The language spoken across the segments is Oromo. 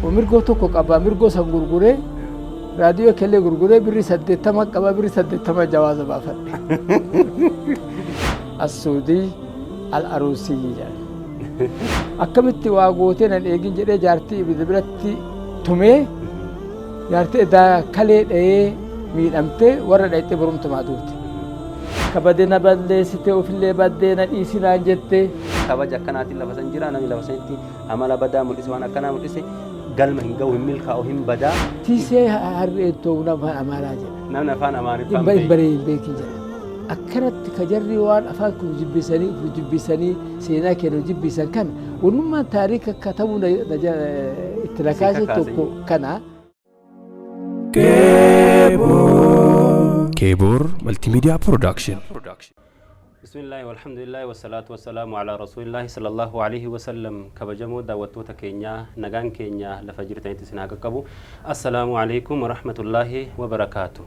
Mirgoo tokko qaba, mirgoo san gurguree, raadiyoo kellee gurguree, birri 80 qaba, birri 80 jawaaza baafadhe. Assuudii al-Aruusii jedhan. Akkamitti waa gootee nan eegin jedhee jaartii ibidda biratti tumee, jaartii edaa kalee dha'ee miidhamtee warra dhayxee borumtumaa duute. Kabade na balleessite, ofillee baddee na dhiisinaan jette. Kabaja akkanaatiin lafa san jira. Namni lafa sanitti amala badaa mul'ise, waan akkanaa mul'ise, galma hin ga'u, hin milkaa'u, hin badaa. Tiisee harreettoo afaan Amaaraa jedha. Namni afaan Amaariffaan hin baree hin beekin jedha. Akkanatti ka jarri waan afaan kun jibbisanii, uf jibbisanii, seenaa keenya jibbisan kana, wannummaan taarika katabuu itti na kaase tokko kana. Keebor Multimedia Production. Bismillaahi walhamdulillahi wassalaatu wassalaamu alaa rasuulillaahi sallallahu alaihi wasallam. Kabajamoo daawwattoota keenyaa, nagaan keenya lafa jirtanitti isin haa qaqqabu. Assalaamu alaikum warahmatullaahi wabarakaatu.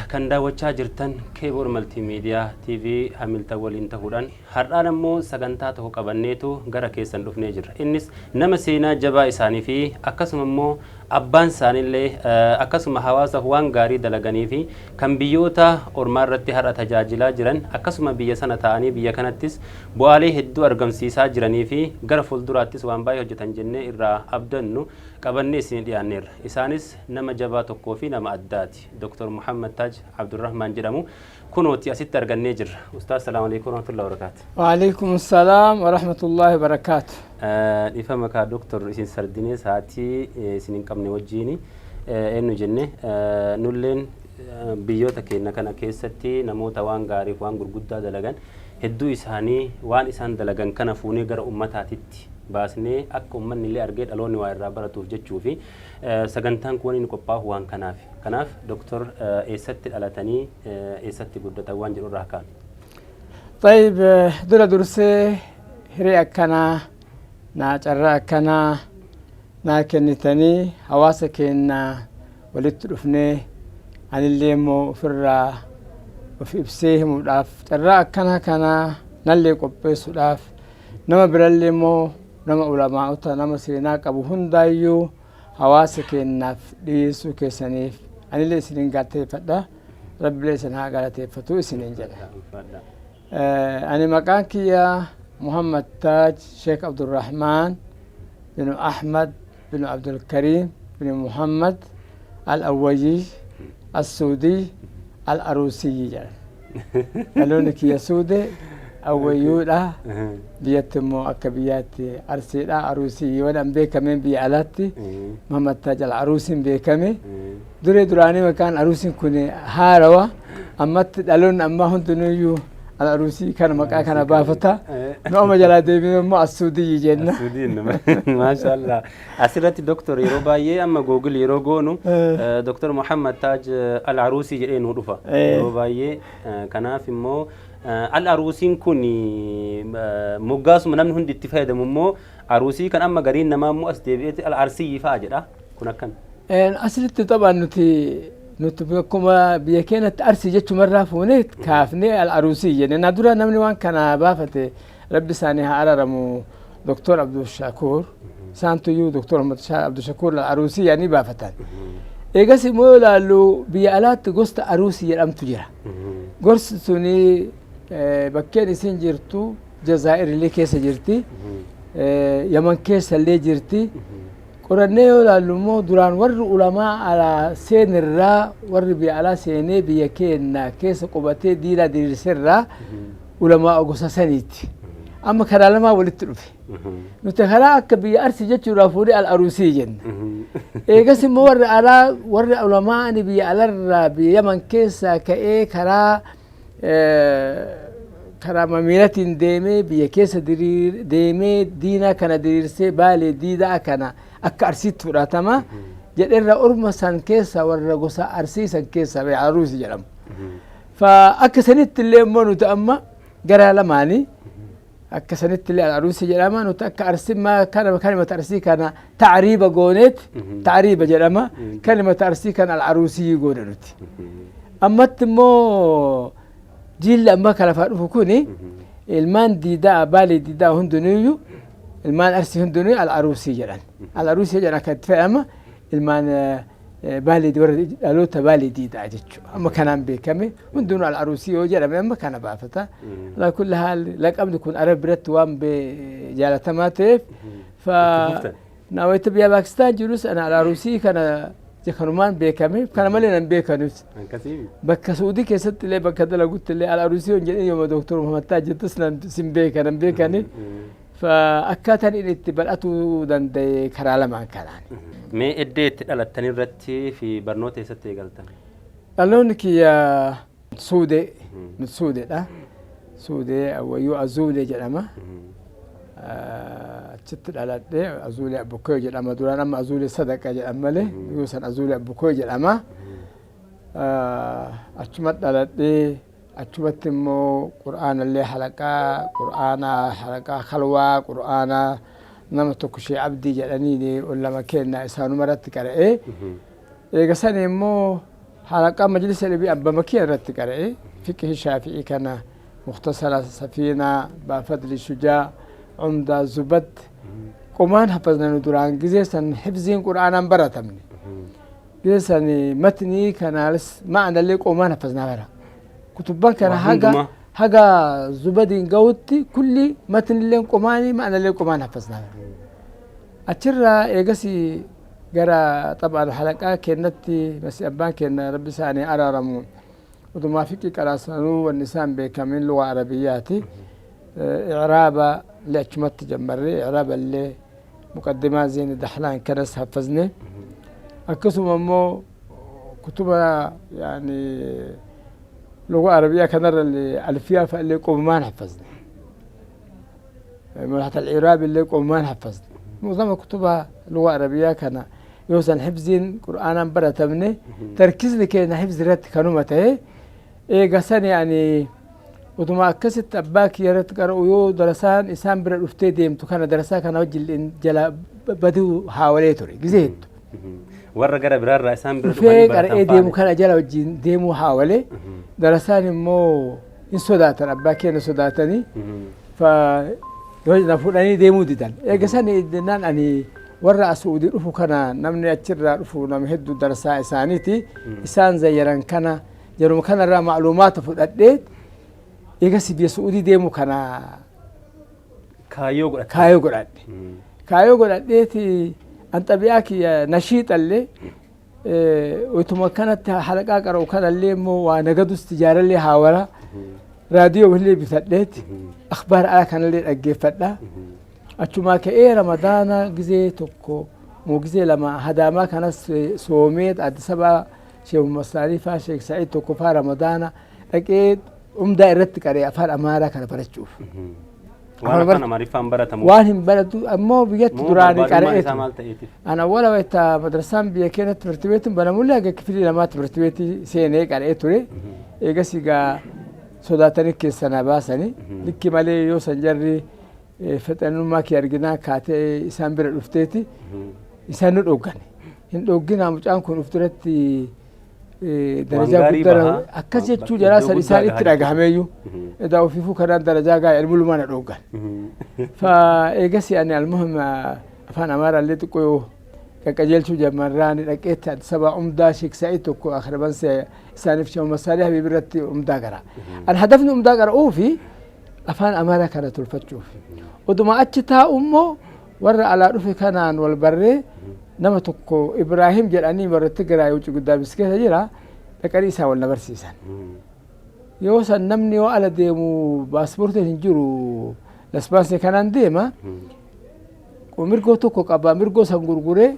Kan daawwachaa jirtan Keeboor Maltiimiidiyaa TV Hamiltan waliin ta'uudhaan har'aan ammoo sagantaa tokko qabanneetu gara keessan dhufnee jirra. Innis nama seenaa jabaa isaanii fi akkasuma immoo abbaan isaaniillee akkasuma hawaasaaf waan gaarii dalaganii fi kan biyyoota ormaa irratti har'a tajaajilaa jiran, akkasuma biyya sana ta'anii biyya kanattis bu'aalee hedduu argamsiisaa jiranii fi gara fuulduraattis waan baay'ee hojjetan jennee irraa abdannu qabannee isin dhiyaanneerra. Isaanis nama jabaa tokkoo fi nama addaati. Dr. Muhammad Taaj Abdurrahman jedhamu. Kunooti asitti argannee jirra. Ustaaz, salaamu alaikum warahmatullahi wabarakaatu. Waalaikum salaam wa rahmatullahi wa barakaatu. Dhiifama kaa doktor, isin sardinee sa'aatii isin hin qabne wajjiini eenyu jenne. Nulleen biyyoota keenya kana keessatti namoota waan gaariif waan gurguddaa dalagan hedduu isaanii, waan isaan dalagan kana fuunee gara ummataatitti baasnee akka ummanni illee argee dhaloonni waa irraa baratuuf jechuu fi sagantaan kun inni qophaa'u waan kanaaf. Kanaaf doktor, eessatti dhalatanii, eessatti guddatan waan jedhu irraa kaanu. طيب, dura dursee hiree akkanaa naa carraa akkanaa naa kennitanii hawaasa keenya walitti dhufnee anillee immoo ofirraa of ibsee himuudhaaf carraa akkanaa kanaa nallee qopheessuudhaaf, nama birallee immoo nama ulamaa'ota, nama seenaa qabu hundaayyuu hawaasa keenyaaf dhiyeessuu keessaniif anillee isinin galateeffadha. Rabbilee isin haa galateeffatu isinin jedha. Ani maqaan kiyya Muhammad Taaj Sheekh Abdurrahmaan bin Ahmad bin Abdulkariim bin Muhammad Al-Awwayyi As-Suudii Al-Aruusiyyi jedhan. Dhaloonni kiyya Suude Awwayyuudha. Biyyatti immoo akka biyyaatti Arsiidha. Aruusiyyi waan an beekameen biyya alaatti Muhammad Taaj Al-Aruusiin beekame. Duree duraanii maqaan Aruusiin kun haarawa. Ammatti dhaloonni ammaa hundinuyyuu Al-Aruusii kana maqaa kana baafata. Nu amma jalaa deebine immoo Assuudiyyi jenna. Asuudiin, maashaallah. Asirratti doktor, yeroo baay'ee amma Google yeroo goonu Doktor Muhammad Taaj Al-Aruusii jedhee nu dhufa. Yeroo baay'ee kanaaf immoo Al-Aruusiin kun moggaasuma namni hundi itti fayyadamu immoo Aruusii kan amma gariin namaa immoo as deebi'eeti Al-Arsiyyi fa'a jedha. Kun akkam? Asirratti taphaan nuti akkuma biyya keenyatti Arsii jechumarraa fuunee kaafnee Al-Aruusii jenne. Na dura namni waan kana baafate, Rabbi isaanii haa araaramu, Doktor Abdul Shakuur. Isaantuyyuu Doktor Abdul Shakuur Al-Aruusii yaanii baafatan. Eegas immoo yoo ilaallu biyya alaatti gosta Aruusii jedhamtu jira. Gosti suni bakkeen isin jirtu Jazaa'ir illee keessa jirti. Yaman keessa illee jirti. Qorannee yoo ilaallu immoo duraan warri ulamaa alaa seenirraa, warri biyya alaa seenee biyya keenya keessa qubatee diinaa diriirserraa ulamaa gosa saniiti. Amma karaa lamaa walitti dhufe. Nuti karaa akka biyya Arsii jechuudhaaf fuudhee Al-Aruusii jenna. Eegas immoo warri alaa, warri ulamaa ani biyya alarraa, biyya Yaman keessaa ka'ee karaa mamiilatiin deemee biyya keessa deemee diinaa kana diriirsee Baalee diidaa kana akka Arsiitti fudhatama jedherra, orma san keessa warra gosa Arsii san keessa Aruusi jedhamu. Fa akka sanitti illee immoo nuti amma gara lamaanii akka sanitti illee Aruusi jedhama. Nuti akka Arsimmaa kana kalimata Arsii kana tacriiba gooneet tacriiba jedhama, kalimata Arsii kana Al-Aruusii goone nuti. Ammatti immoo jiilli amma kan lafaa dhufu kuni ilmaan diidaa, Baalee diidaa hundinuyyuu Ilmaan Arsii hundinuu Al-Aruusii jedhan. Al-Aruusii jedhan akka itti fayyadama ilmaan Baalee, warra dhaloota Baalee Diidaa jechuudha. Amma kanaan beekame, hundinuu Al-Aruusii yoo jedhame amma kana baafata. Alaa kulli haal, laqabni kun Arab biratti waan jaalatamaa ta'eef namoota biyya Paakistaan jirus ana Al-Aruusii kana kanumaan beekame, kana malee nan beekanus. Bakka Suudii keessatti illee, bakka dalagutti illee, Al-Aruusii yoo jedhin, yooma Dooktor Muhammad Taaj jettus sin beeka, nan beekani. Akkaataan inni itti bal'atuu danda'e karaa lamaan kanaan. Mee iddoo itti dhalattan irratti fi barnoota eessatti eegaltan? Dhaloonni kiyya Suudee, Suudeedha. Suudee Wayyuu Azuulee jedhama. Achitti dhaladhee, Azuulee Abbukkoo jedhama duraan, amma Azuulee Sadaqa jedhama malee yoo san Azuulee Abbukkoo jedhama. Achumatti dhaladhee, achumatti immoo qur'aanallee halaqaa qur'aanaa, halaqaa kalwaa qur'aanaa nama tokko Shee Abdii jedhanii ol lama kenna, isaanuma irratti qara'ee. Eega sani immoo halaqaa majlisa dhibii Abba Makiya irratti qara'ee, fiqhi Shaafi'ii kana, mukhtasara, safiinaa, baafadli, shujaa, cumdaa, zubad qumaan hafazna. Nu duraan gizee san hifziin qur'aanaan baratamne. Gizee san matnii kanaalis ma'anallee qomaan hafaznaa bara. Kutubban kana haga haga zubadiin gahutti kulli matnillee qomaanii, ma'anallee qomaan hafaznaa bara. Achirraa eegas gara xabaan halaqaa kennatti masi abbaan kenna, Rabbi isaanii araaramu, utumaa fiqii qaraasanuu wanni isaan beekamin lugaa Arabiyyaati. Icraaba illee achumatti jammarre, icraaba illee muqaddimaa Zeeni Daxlaan kanas hafazne. Akkasuma immoo kutuba yaani lugaa Arabiyyaa kanarra illee alfiyaa fa'a illee qomumaan hafazne. ملحة الإعراب اللي qomumaan hafazne. Mu'zama kutuba lugaa Arabiyyaa kana yoo san hifziin qur'aanaan baratamne, tarkiizni keenya hifzi irratti kanuma ta'e. Eega sani ani utuma akkasitti abbaa kiyya irratti qara'u, yoo darasaan isaan bira dhuftee deemtu kana, darasaa kana wajjin jala baduu haawalee ture gizee hedduu. Warra gara biraarraa isaan bira dhufee qara'ee deemu kana jala wajjin deemuu haawalee, darasaan immoo hin sodaatan, abbaa keenya sodaatanii na fuudhanii deemuu didan. Eega sani jennaan ani warra Asuudii dhufu kana, namni achirraa dhufu nama hedduu darasaa isaaniiti. Isaan zayyaran kana yeruma kanarraa macluumaata fudhadhee, eegas biyya Suudii deemu kana Kaayyoo godhatte. Kaayyoo godhadhe. Kaayyoo godhadheeti an xabi'aa kiyya nashiixallee utuma kanatti halaqaa qara'u kanallee immoo waa nagadus tijaarallee haawara raadiyoo illee bitadheeti akhbaar alaa kanallee dhaggeeffadha. Achumaa ka'ee Ramadaana gizee tokko moo gizee lama hadaamaa kanas soomee, Addis Ababaa Sheekh Muhammad faa, Sheekh Sa'iid tokko faa Ramadaana dhaqee umdaa irratti qaree afaan Amaaraa kana barachuuf. Waan afaan Amaariffaan baratamu. Waan hin baratu ammoo biyyatti duraanii qara'eetu. Isaa maal ta'eetiif? Ana wala wayita madrasaan biyya keenyatti timirti beetiin banamullee haga kifilii lamaa timirti beetii seenee qara'ee ture. Eegas egaa sodaatanii keessa na baasanii likki malee yoo san jarri fexannummaa kee arginaa kaatee isaan bira dhufteeti isaan nu dhoggane. Hin dhogginaa, mucaan kun uf duratti darajaa guddaa akkas jechuu jaraa san isaan itti dhagahameeyyuu. Edaa ofiifuu kanaan darajaa gaa ilmulumaa na dhoggan. Fa eegas ani almuhim afaan Amaaraallee xiqqoo qaqqajeelchuu jammarraan dhaqeetti Addis Ababaa umdaa Sheek Sa'iid tokko akhraban isaaniif Sheekh Masaalii Habiib irratti umdaa gara. An hadafni umdaa qara'uu fi afaan Amaaraa kana tolfachuuf. Oduma achi taa'u immoo warra alaa dhufe kanaan wal barree, nama tokko Ibraahim jedhanii warra Tigraay wucci guddaa keessa jira, dhaqanii isaan wal na barsiisan. Yoo san namni yoo ala deemu paaspoortiin hin jiru, lasbaasee kanaan deema. Mirgoo tokko qaba, mirgoo san gurguree,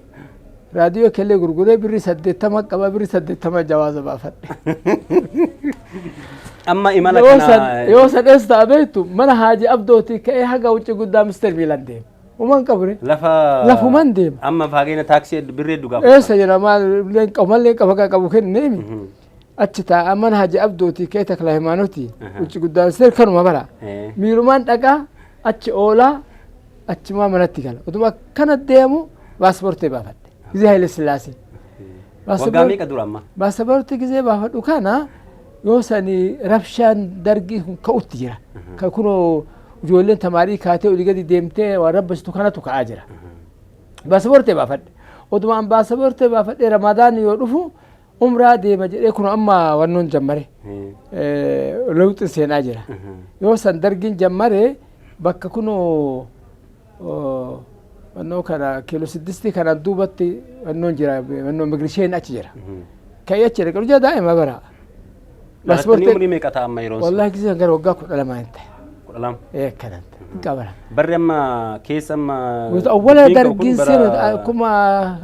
raadiyoo kellee gurguree, birrii 80 qaba, birrii 80 jawaaza baafadhe. Amma imala kana. Yoo san eessa ta'a beektu? Mana Haaji Abdootii ka'ee haga wucci guddaa Mister Miilan deema. Uman qabure. Lafa. Lafuman deema. Amma fageenya taaksii birrii hedduu gaafata. Eessa jira, maal qamallee qaba qabu kenneemi. Achi taa'a, mana Haaji Abdootii ka'ee Takla Hayimaanotii wucci guddaa Mister kanuma bara. Miilumaan dhaqaa, achi oolaa, achumaa manatti gala. Utuma akkana deemu paaspoortii baafadhe. Gizee Haile Sillaasee. Waggaa meeqa dura amma? Paaspoortii gizee baafadhu kana yoo sani rabshaan dargii kun ka'utti jira. Ka kunoo Ijoolleen tamaarii kaatee olii gadi deemtee waan rabbasitu kanatu ka'aa jira. Baasaboortee baafadhe. Oduma an baasaboortee baafadhee Ramadaan yoo dhufu umraa deema jedhee kun amma wannoon jammare. Lawxin seenaa jira. Yoo san dargiin jammare bakka kunoo wannoo kana kiiloo siddistii kanaan duubatti wannoon jira, wannoo migirisheen achi jira. Ka'ee achi dhaqee hojii daa'ima bara. Dhalattanii umurii meeqa ta'a amma yeroon sun? Wallaahi gisee gara waggaa 12 hin ta'e. 12. Ee akkanan xiqqaa bara. Barri amma keessa amma Awwala dubbiin ka'u kun dargiin bara seenu akkuma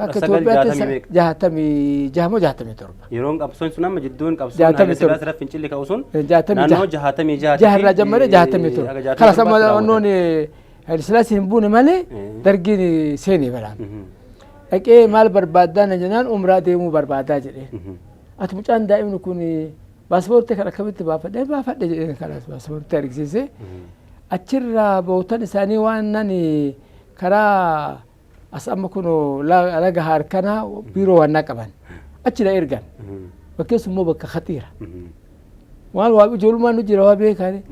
akka 19 Itoophiyaatti 60 meeqa? 66 moo 67. Yeroon qabsoon sun amma jidduun qabsoon 67. Haayila Sillaasee irratti fincilli ka'u sun 66. naannoo 66 Jaharraa jammaree 67. Kalas amma wannoon Haayila Sillaasee hin buune malee dargiin seenee baraan. Dhaqee maal barbaaddaa na jennaan umraa deemuu barbaadaa jedhee. Ati mucaan daa'imni kun paaspoortii kan akkamitti baafadhe baafadhe jedheen kanas paaspoortii argisiisee achirraa bootan isaanii waan nan karaa as amma kun laga harkanaa biiroo waannaa qaban achi na ergan. Bakkeessu immoo bakka khatiira. Waan waa ijoollummaan nu jira waa beekani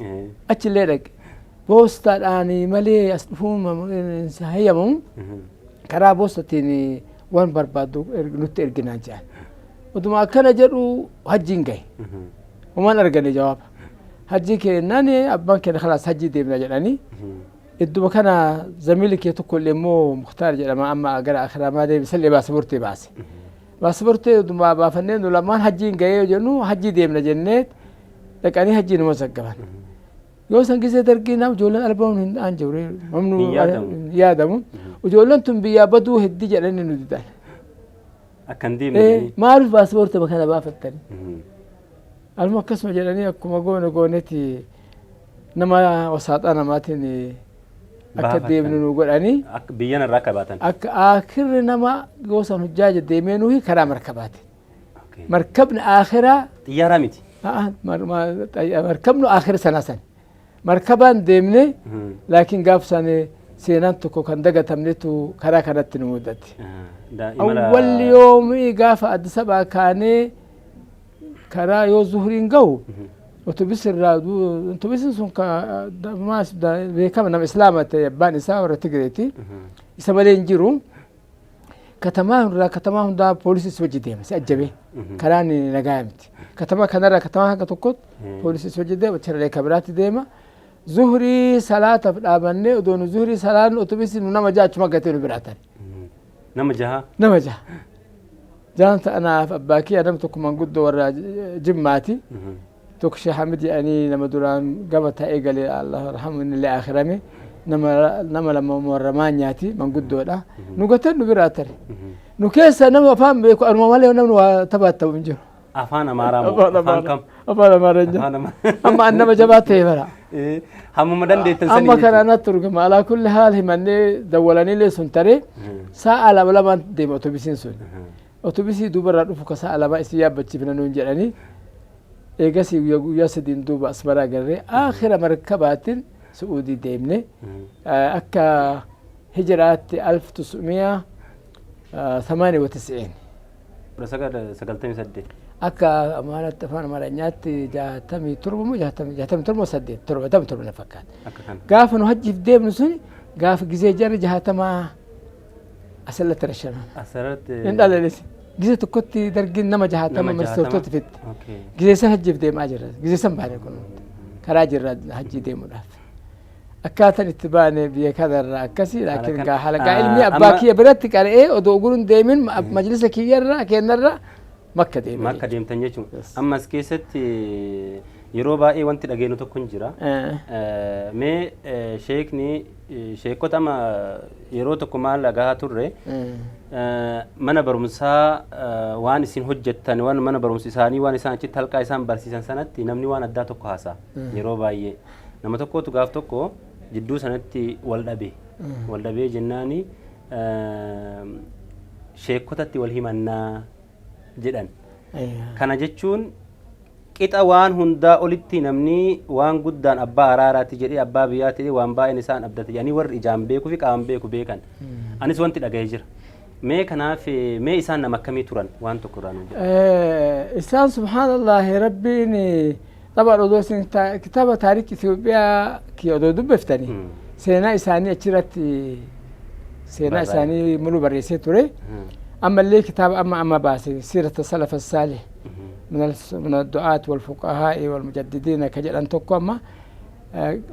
achillee dhaqe. Boostaadhaan malee as dhufuun hayyamamu karaa boostatiin waan barbaaddu nutti erginaan jedhan. Oduma akkana jedhu hajjiin gahe. Homaan argane jawaaba. Hajjii kennaan abbaan keenya kalaas hajjii deemna jedhanii. Idduma kana zamiili kee tokko illee immoo Muktaar jedhama amma gara akiraamaa deeme isallee baasabortee baase. Baasabortee oduma baafannee nu lamaan hajjiin gahee jennu hajjii deemna jennee dhaqanii hajjii numa zaggaban. Yoo san gisee dargii nama ijoolleen albamuun hin aan jiru. Namni Hin yaadamu. hin yaadamu. Ijoolleen tun biyyaa baduu heddii jedhanii nu didan. Akka hin deemne jedhanii. Maaliif baasabortee kana baafattanii? Aluma akkasuma jedhanii akkuma goone goonetti nama wasaaxaa namaatiin akka Baafattan. deemnu nu godhanii. Akka biyyan irraa akka baatan. Akka akirri nama goosaan hujjaaja deemee nuyi karaa markabaati. Markabni akiraa. Xiyyaaraa miti. Markabnu akira sanaa san. Markabaan deemne laakiin gaaf san seenaan tokko kan dagatamnetu karaa kanatti nu mudate. Awwalli yoomii gaafa Addis Ababaa kaanee karaa yoo zuhuriin gahu otobis irraa otobisiin sun beekama nama islaama ta'e abbaan isaa warra Tigireeti. Isa malee hin jiru. Katamaa irraa katamaa hundaa poolisii si wajji deema si ajjabee karaan nagaa miti. Katamaa kanarraa katamaa hanga tokkotti poolisii si wajji deema achirraa kan biraatti deema. Zuhurii salaataaf dhaabannee odoo nu zuhurii salaan otobisii nu nama jaha achuma gatee nu biraa tare. Nama jaha. Nama jaha. Jahan ta'anaaf abbaa kiyya nama tokko manguddoo warra Jimmaati. Tokko Sheekh Hamid jedhanii nama duraan gama taa'ee galee Allah yarhamu inni illee akhirame. Nama lama warra maanyaati manguddoodha. Nu gatee nu biraa tare. Nu keessa nama afaan beeku anuma malee namni waa taphattamu hin jiru. Afaan Amaaraa moo? Afaan kam? Afaan Amaaraa hin jiru. Afaan Amaaraa. Amma an nama jabaa ta'e bara. Hammuma dandeettan sanii Amma kana natti urgama. Alaa kulli haal himannee dawwalaniillee sun taree sa'a lama lamaan deema otobisiin sun. Otobisii duubarraa dhufu ka sa'a lama isin yaabbachiifna nuun jedhanii eegasii guyyaa guyyaa sadiin duuba Asmaraa garree aakhira markabaatiin Su'uudii deemne akka hijiraatti 1998. 1998. Akka Amaaraatti afaan Amaaranyyaatti 67 moo 67 moo 8 77 na fakkaata. Akka kana. Gaafa nu hajjiif deemnu sun gaafa gizee jarri 60 asirratti rashanan. Asirratti. Hin dhalanis. Gizee tokkotti dargiin nama 60 Nama ministeertooti 60. fitte. Gizee san hajjiif deemaa jirra. Gizee san baane kun karaa jirra hajjii deemuudhaaf. Akkaataan itti baane biyya kanarraa akkasii laakiin gaa haala gaa ilmi abbaa kiyya biratti qara'ee odoo uguruun deemin majlisa kiyyarraa kennarraa makka deeme. Makka deemtan jechuudha. Ammas keessatti yeroo baay'ee wanti dhageenyu tokko hin jira. Mee sheekni sheekota amma yeroo tokko maal dhagahaa turre mana barumsaa waan isin hojjettan waan mana barumsa isaanii waan isaan achitti halqaa isaan barsiisan sanatti namni waan addaa tokko haasa'a yeroo baay'ee. Nama tokkotu gaaf tokko jidduu sanatti wal dhabe. Wal dhabee jennaani sheekotatti wal himannaa jedhan. Kana jechuun qixa waan hundaa olitti namni waan guddaan abbaa araaraati jedhee abbaa biyyaati jedhee waan baay'een isaan abdate jedhanii warri ijaan beekuu fi qaamaan beeku beekan. Anis wanti dhaga'ee jira. Mee kanaaf mee isaan nama akkamii turan waan tokko irraa nu jedha. Isaan subhaanallahi rabbiin Xabaan odoo isin kitaaba taarikii Itoophiyaa kiyya odoo dubbiftanii seenaa isaanii achirratti seenaa isaanii muluu barreessee ture. Ammallee kitaaba amma amma baase, siirata salafa saalih min addu'aat wal fuqahaa'i wal mujaddidiina ka jedhan tokko, amma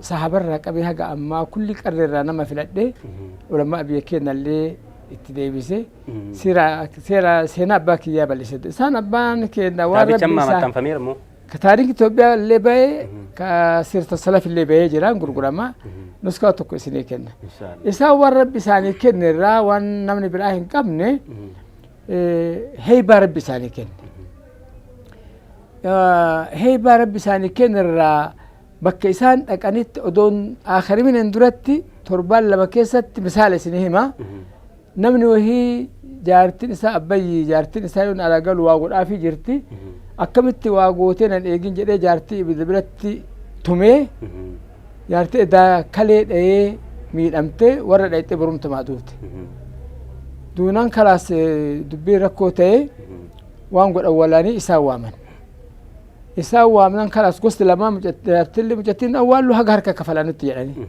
sahabarraa qabee haga ammaa kulli qarreerraa nama filadhee ulamaa biyya keenyallee itti deebise, seera seenaa abbaa kiyyaa bal'ise. Isaan abbaan keenya waan Kitaabichi rabbi amma isaa maxxanfameera moo? Ka taarikii Itoophiyaa illee bahee, ka siirata salaf illee bahee jira, gurgurama. Nuskaa tokko isinii kenna. Inshaallah. Isaan waan rabbi isaanii kenne irraa waan namni biraa hin qabne, heybaa rabbi isaanii kenne. Heybaa rabbi isaanii kenne irraa bakka isaan dhaqanitti odoon akhariminen duratti torbaan 2 keessatti misaala isinii hima. Namni wahii jaartiin isaa abbayyi, jaartiin isaa yoon alaa galu waa godhaafii jirti. Akkamitti waa gootee nan eegin jedhee jaartii ibidda biratti tumee, jaartii edaa kalee dha'ee miidhamtee warra dhayxee borumtumaa duute. Duunaan kalaas dubbiin rakkoo ta'ee waan godhan walaanii isaan waaman. Isaan waamnan kalaas gosti lamaa jaartilli mucattiin awwaallu haga harka kafalanutti jedhanii.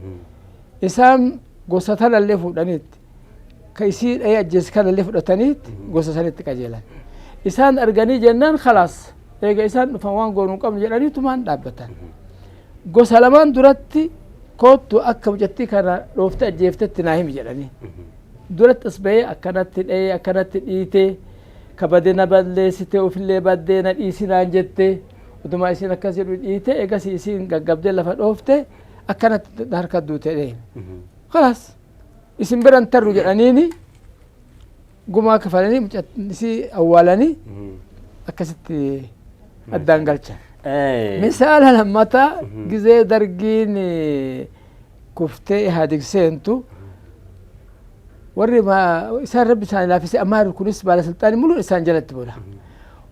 Isaan gosa tanallee fuudhaniitti ka isii dha'ee ajjeese kanallee fudhataniitti gosa sanitti qajeelan. Isaan arganii jennaan kalaas eega isaan dhufan waan goonuu hin qabnu jedhanii tumaan dhaabbatan. Gosa lamaan duratti koottu akka mucattii kana dhooftee ajjeeftetti naa himi jedhanii. Duratti as bahee akkanatti dha'ee akkanatti dhiitee kabade na balleessite, ofillee baddee na dhiisinaan jette, utumaa isiin akkas jedhu dhiite, eegas isiin gaggabdee lafa dhoofte akkanatti harka duute dhee. Kalaas isin biran tarru jedhaniini gumaa kafalanii isii awwaalanii akkasitti addaan galchan. Misaala lammataa, gizee dargiin kuftee Ihaadig seentu, warri isaan rabbi isaanii laaffisee ammaa kunis baalasilxaanii muluun isaan jalatti bula.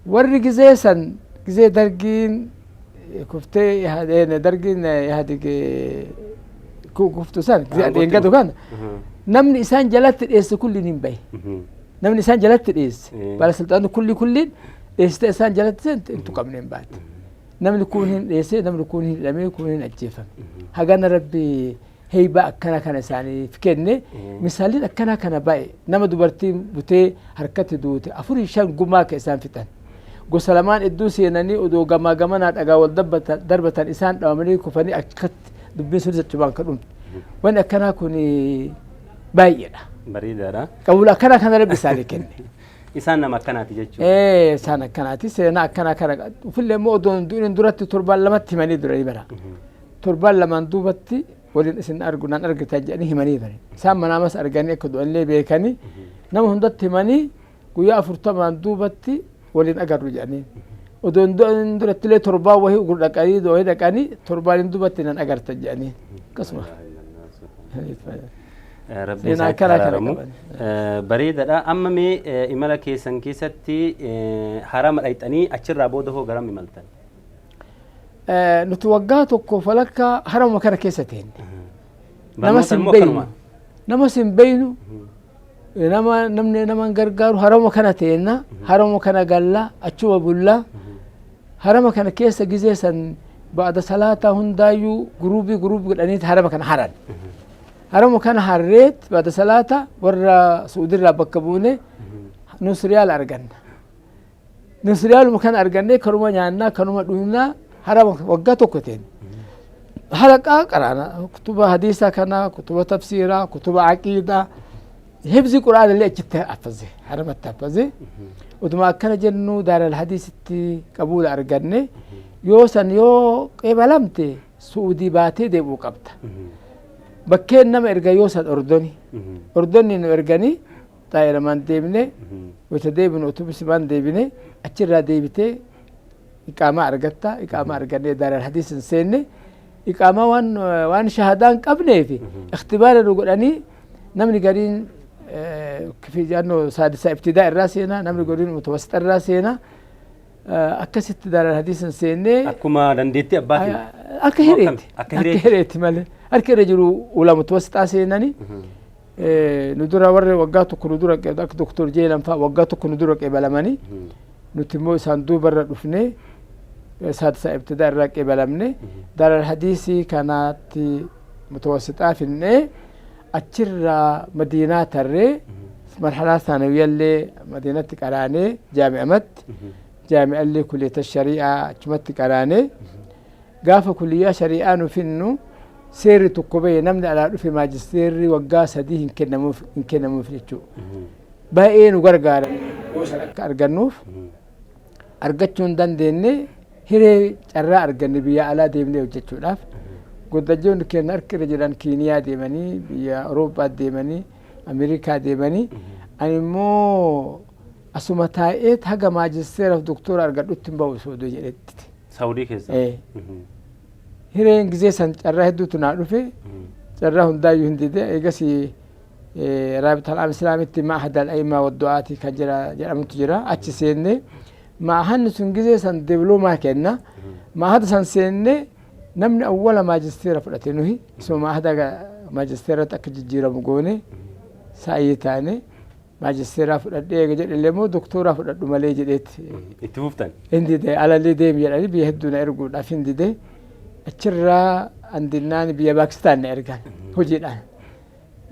Warri gizee san gizee dargiin kuftee dargiin Ihaadig kuftu san gizee adeengatu kana namni isaan jalatti dheesse kulliin hin bahe. Namni isaan jalatti dheesse baalasilxaanii kulli kulliin dheessite isaan jalatti seente hin tuqamne, hin baate. Namni kun hin dheesse, namni kun hin hidhamee, kun hin ajjeefame. Hagana rabbi heybaa akkana kana isaaniif kenne. Misaaliin akkana kana baay'ee, nama dubartiin butee harkatti duute afurii shan gumaa ka isaan fixan. Gosa lamaan iddoo seenanii odoo gamaa gamanaa dhagaa wal darbatan isaan dhawamanii kufanii akkatti dubbiin sunis achumaan kan dhumte. Wanni akkanaa kun baay'eedha. Bareedaadha. Qabuula akkana kana rabbi isaanii kenne. Isaan nama akkanaati jechuudha. Ee, isaan akkanaati, seenaa akkanaa kana ufillee immoo odoo hin du'in duratti torbaan 2tti himanii duranii bara. Torbaan 2n duubatti waliin isin argu naan argitan jedhanii himanii bare. Isaan manaamas arganii akka du'anillee beekanii nama hundatti himanii guyyaa 40n duubatti waliin agarru jedhanii. Odoo hin du'in durattillee torbaan wahii ugur dhaqanii wahii dhaqanii torbaan hin duubatti nan agartan jedhanii. Akkasuma. Rabbi Seenaa isaan akkanaa kana araaramu. qaban. Bareedaadha. Amma mee imala keessan keessatti harama dhayxanii achirraa booda hoo garam imaltan? Nuti waggaa tokko falakka haramuma kana keessa teenne. Nama Barnoota sin immoo beeynu. akkanuma? Nama sin beeynu. Nama namni nama hin gargaaru, harama kana teenna, harama kana galla, achuma bulla. Harama kana keessa gizee san ba'da salaataa hundaayyuu guruubii guruubii godhaniiti harama kana haran. Harama kana harreet ba'da salaataa warra Suudirraa bakka buune nus riyaala arganna. Nus riyaaluma kana argannee kanuma nyaannaa, kanuma dhugnaa, harama waggaa tokko teenne. Halaqaa qaraana, kutuba hadiisaa kana, kutuba tafsiiraa, kutuba aqiidaa, hifzi quraana illee achitti haffaze, haramatti haffaze. Utuma akkana jennu daaral hadiisitti qabuula arganne. Yoo san yoo qeebalamte Su'uudii baatee deebi'uu qabda. Bakkeen nama erga yoo san Ordoni. Ordonni nu erganii xaayiramaan deebine, wayita deebinu otobisimaan deebine, achirraa deebitee iqaamaa argatta. Iqaamaa argannee daaral hadiis hin seenne. Iqaamaa waan shahadaa hin qabneef ikhtibaara nu godhanii, namni gariin yaannoo saadisaa ibtidaa irraa seenaa, namni gariin mutawasita irraa seenaa, akkasitti daaral hadiis hin seenne. Akkuma dandeettii abbaatiin. Akka hireeti. Akka Akka hireeti. hireeti malee. Harki irra jiru ulaa mutawasitaa seenanii. Nu dura warri waggaa tokko nu dura akka Doktor Jeelan fa'aa waggaa tokko nu dura qeebalamanii, nuti immoo isaan duubarra dhufnee Saadisa ibtidaa irraa qeebalamne. Daaral hadiisii kanaatti mutawassixaa finnee, achirraa Madiinaa tarree, marhalaa saanawiyyallee Madiinatti qaraanee, jaami'amatti jaami'allee kulliyata shari'aa achumatti qaraanee. Gaafa kulliyyaa shari'aa nu finnu seerri tokko bahe, namni alaa dhufe maajisteerri waggaa 3 hin kennamuuf jechuudha. Baay'ee nu gargaara akka argannuuf. Argachuu hin dandeenye. Hiree carraa arganne biyya alaa deemnee hojjechuudhaaf. Guddajjoonni keenya harka irra jiran Kiiniyaa deemanii, biyya Awurooppaa deemanii, Ameerikaa deemanii, ani immoo asuma taa'ee haga maajisteeraaf doktora argadhutti hin ba'u soodoo jedhetti. Saawudii keessa. Hireen gizee san carraa hedduutu naa dhufe, carraa hundaayyuu hin dide. Eegas Raabita al Islaamitti Ma'ahad al-A'imaa Waddu'aatii kan jira jedhamutu jira, achi seenne. Ma'ahanni sun gizee san diploomaa kenna. Ma'ahada san seenne, namni awwala maajisteera fudhate nuhi. Isuma ma'ahada maajisteeratti akka jijjiiramu goone, saayii taane. Maajisteeraa fudhadhee eega jedhe immoo doktooraa fudhadhu malee jedheetti. Itti fuftan. Hin dide. Alallee deemi jedhanii biyya hedduu na erguudhaaf, hin dide. Achirraa andinnaan biyya Paakistaan na ergan hojiidhaan.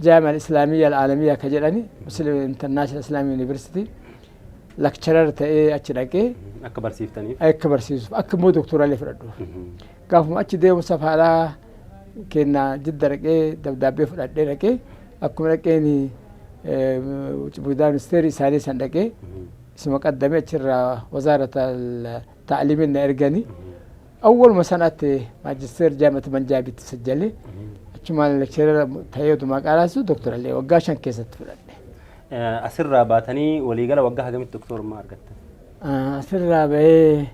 Jaami'a Islaamiyya Alaalamiyya ka jedhani, Muslim International Islamic University, lecturer ta'ee achi dhaqee. Akka barsiiftaniif. Akka barsiisuuf, akka immoo doktoraalee fudhadhuuf. Gaafuma achi deemu safaaraa kennaa Jidda dhaqee dabdaabbee fudhadhee dhaqee, akkuma dhaqeen ministeerri isaanii san dhaqee isuma qaddamee, achirraa wazaarata ta'liimin na erganii, awwaluma sanatti maajisteer jaamata Panjaabitti sajjale. Achumaan lecturer ta'ee utuma qaraasu doktorallee waggaa 5 keessatti fudhadhe. Asirraa baatanii waliigala waggaa hagamitti doktorummaa argattan? Asirraa bahee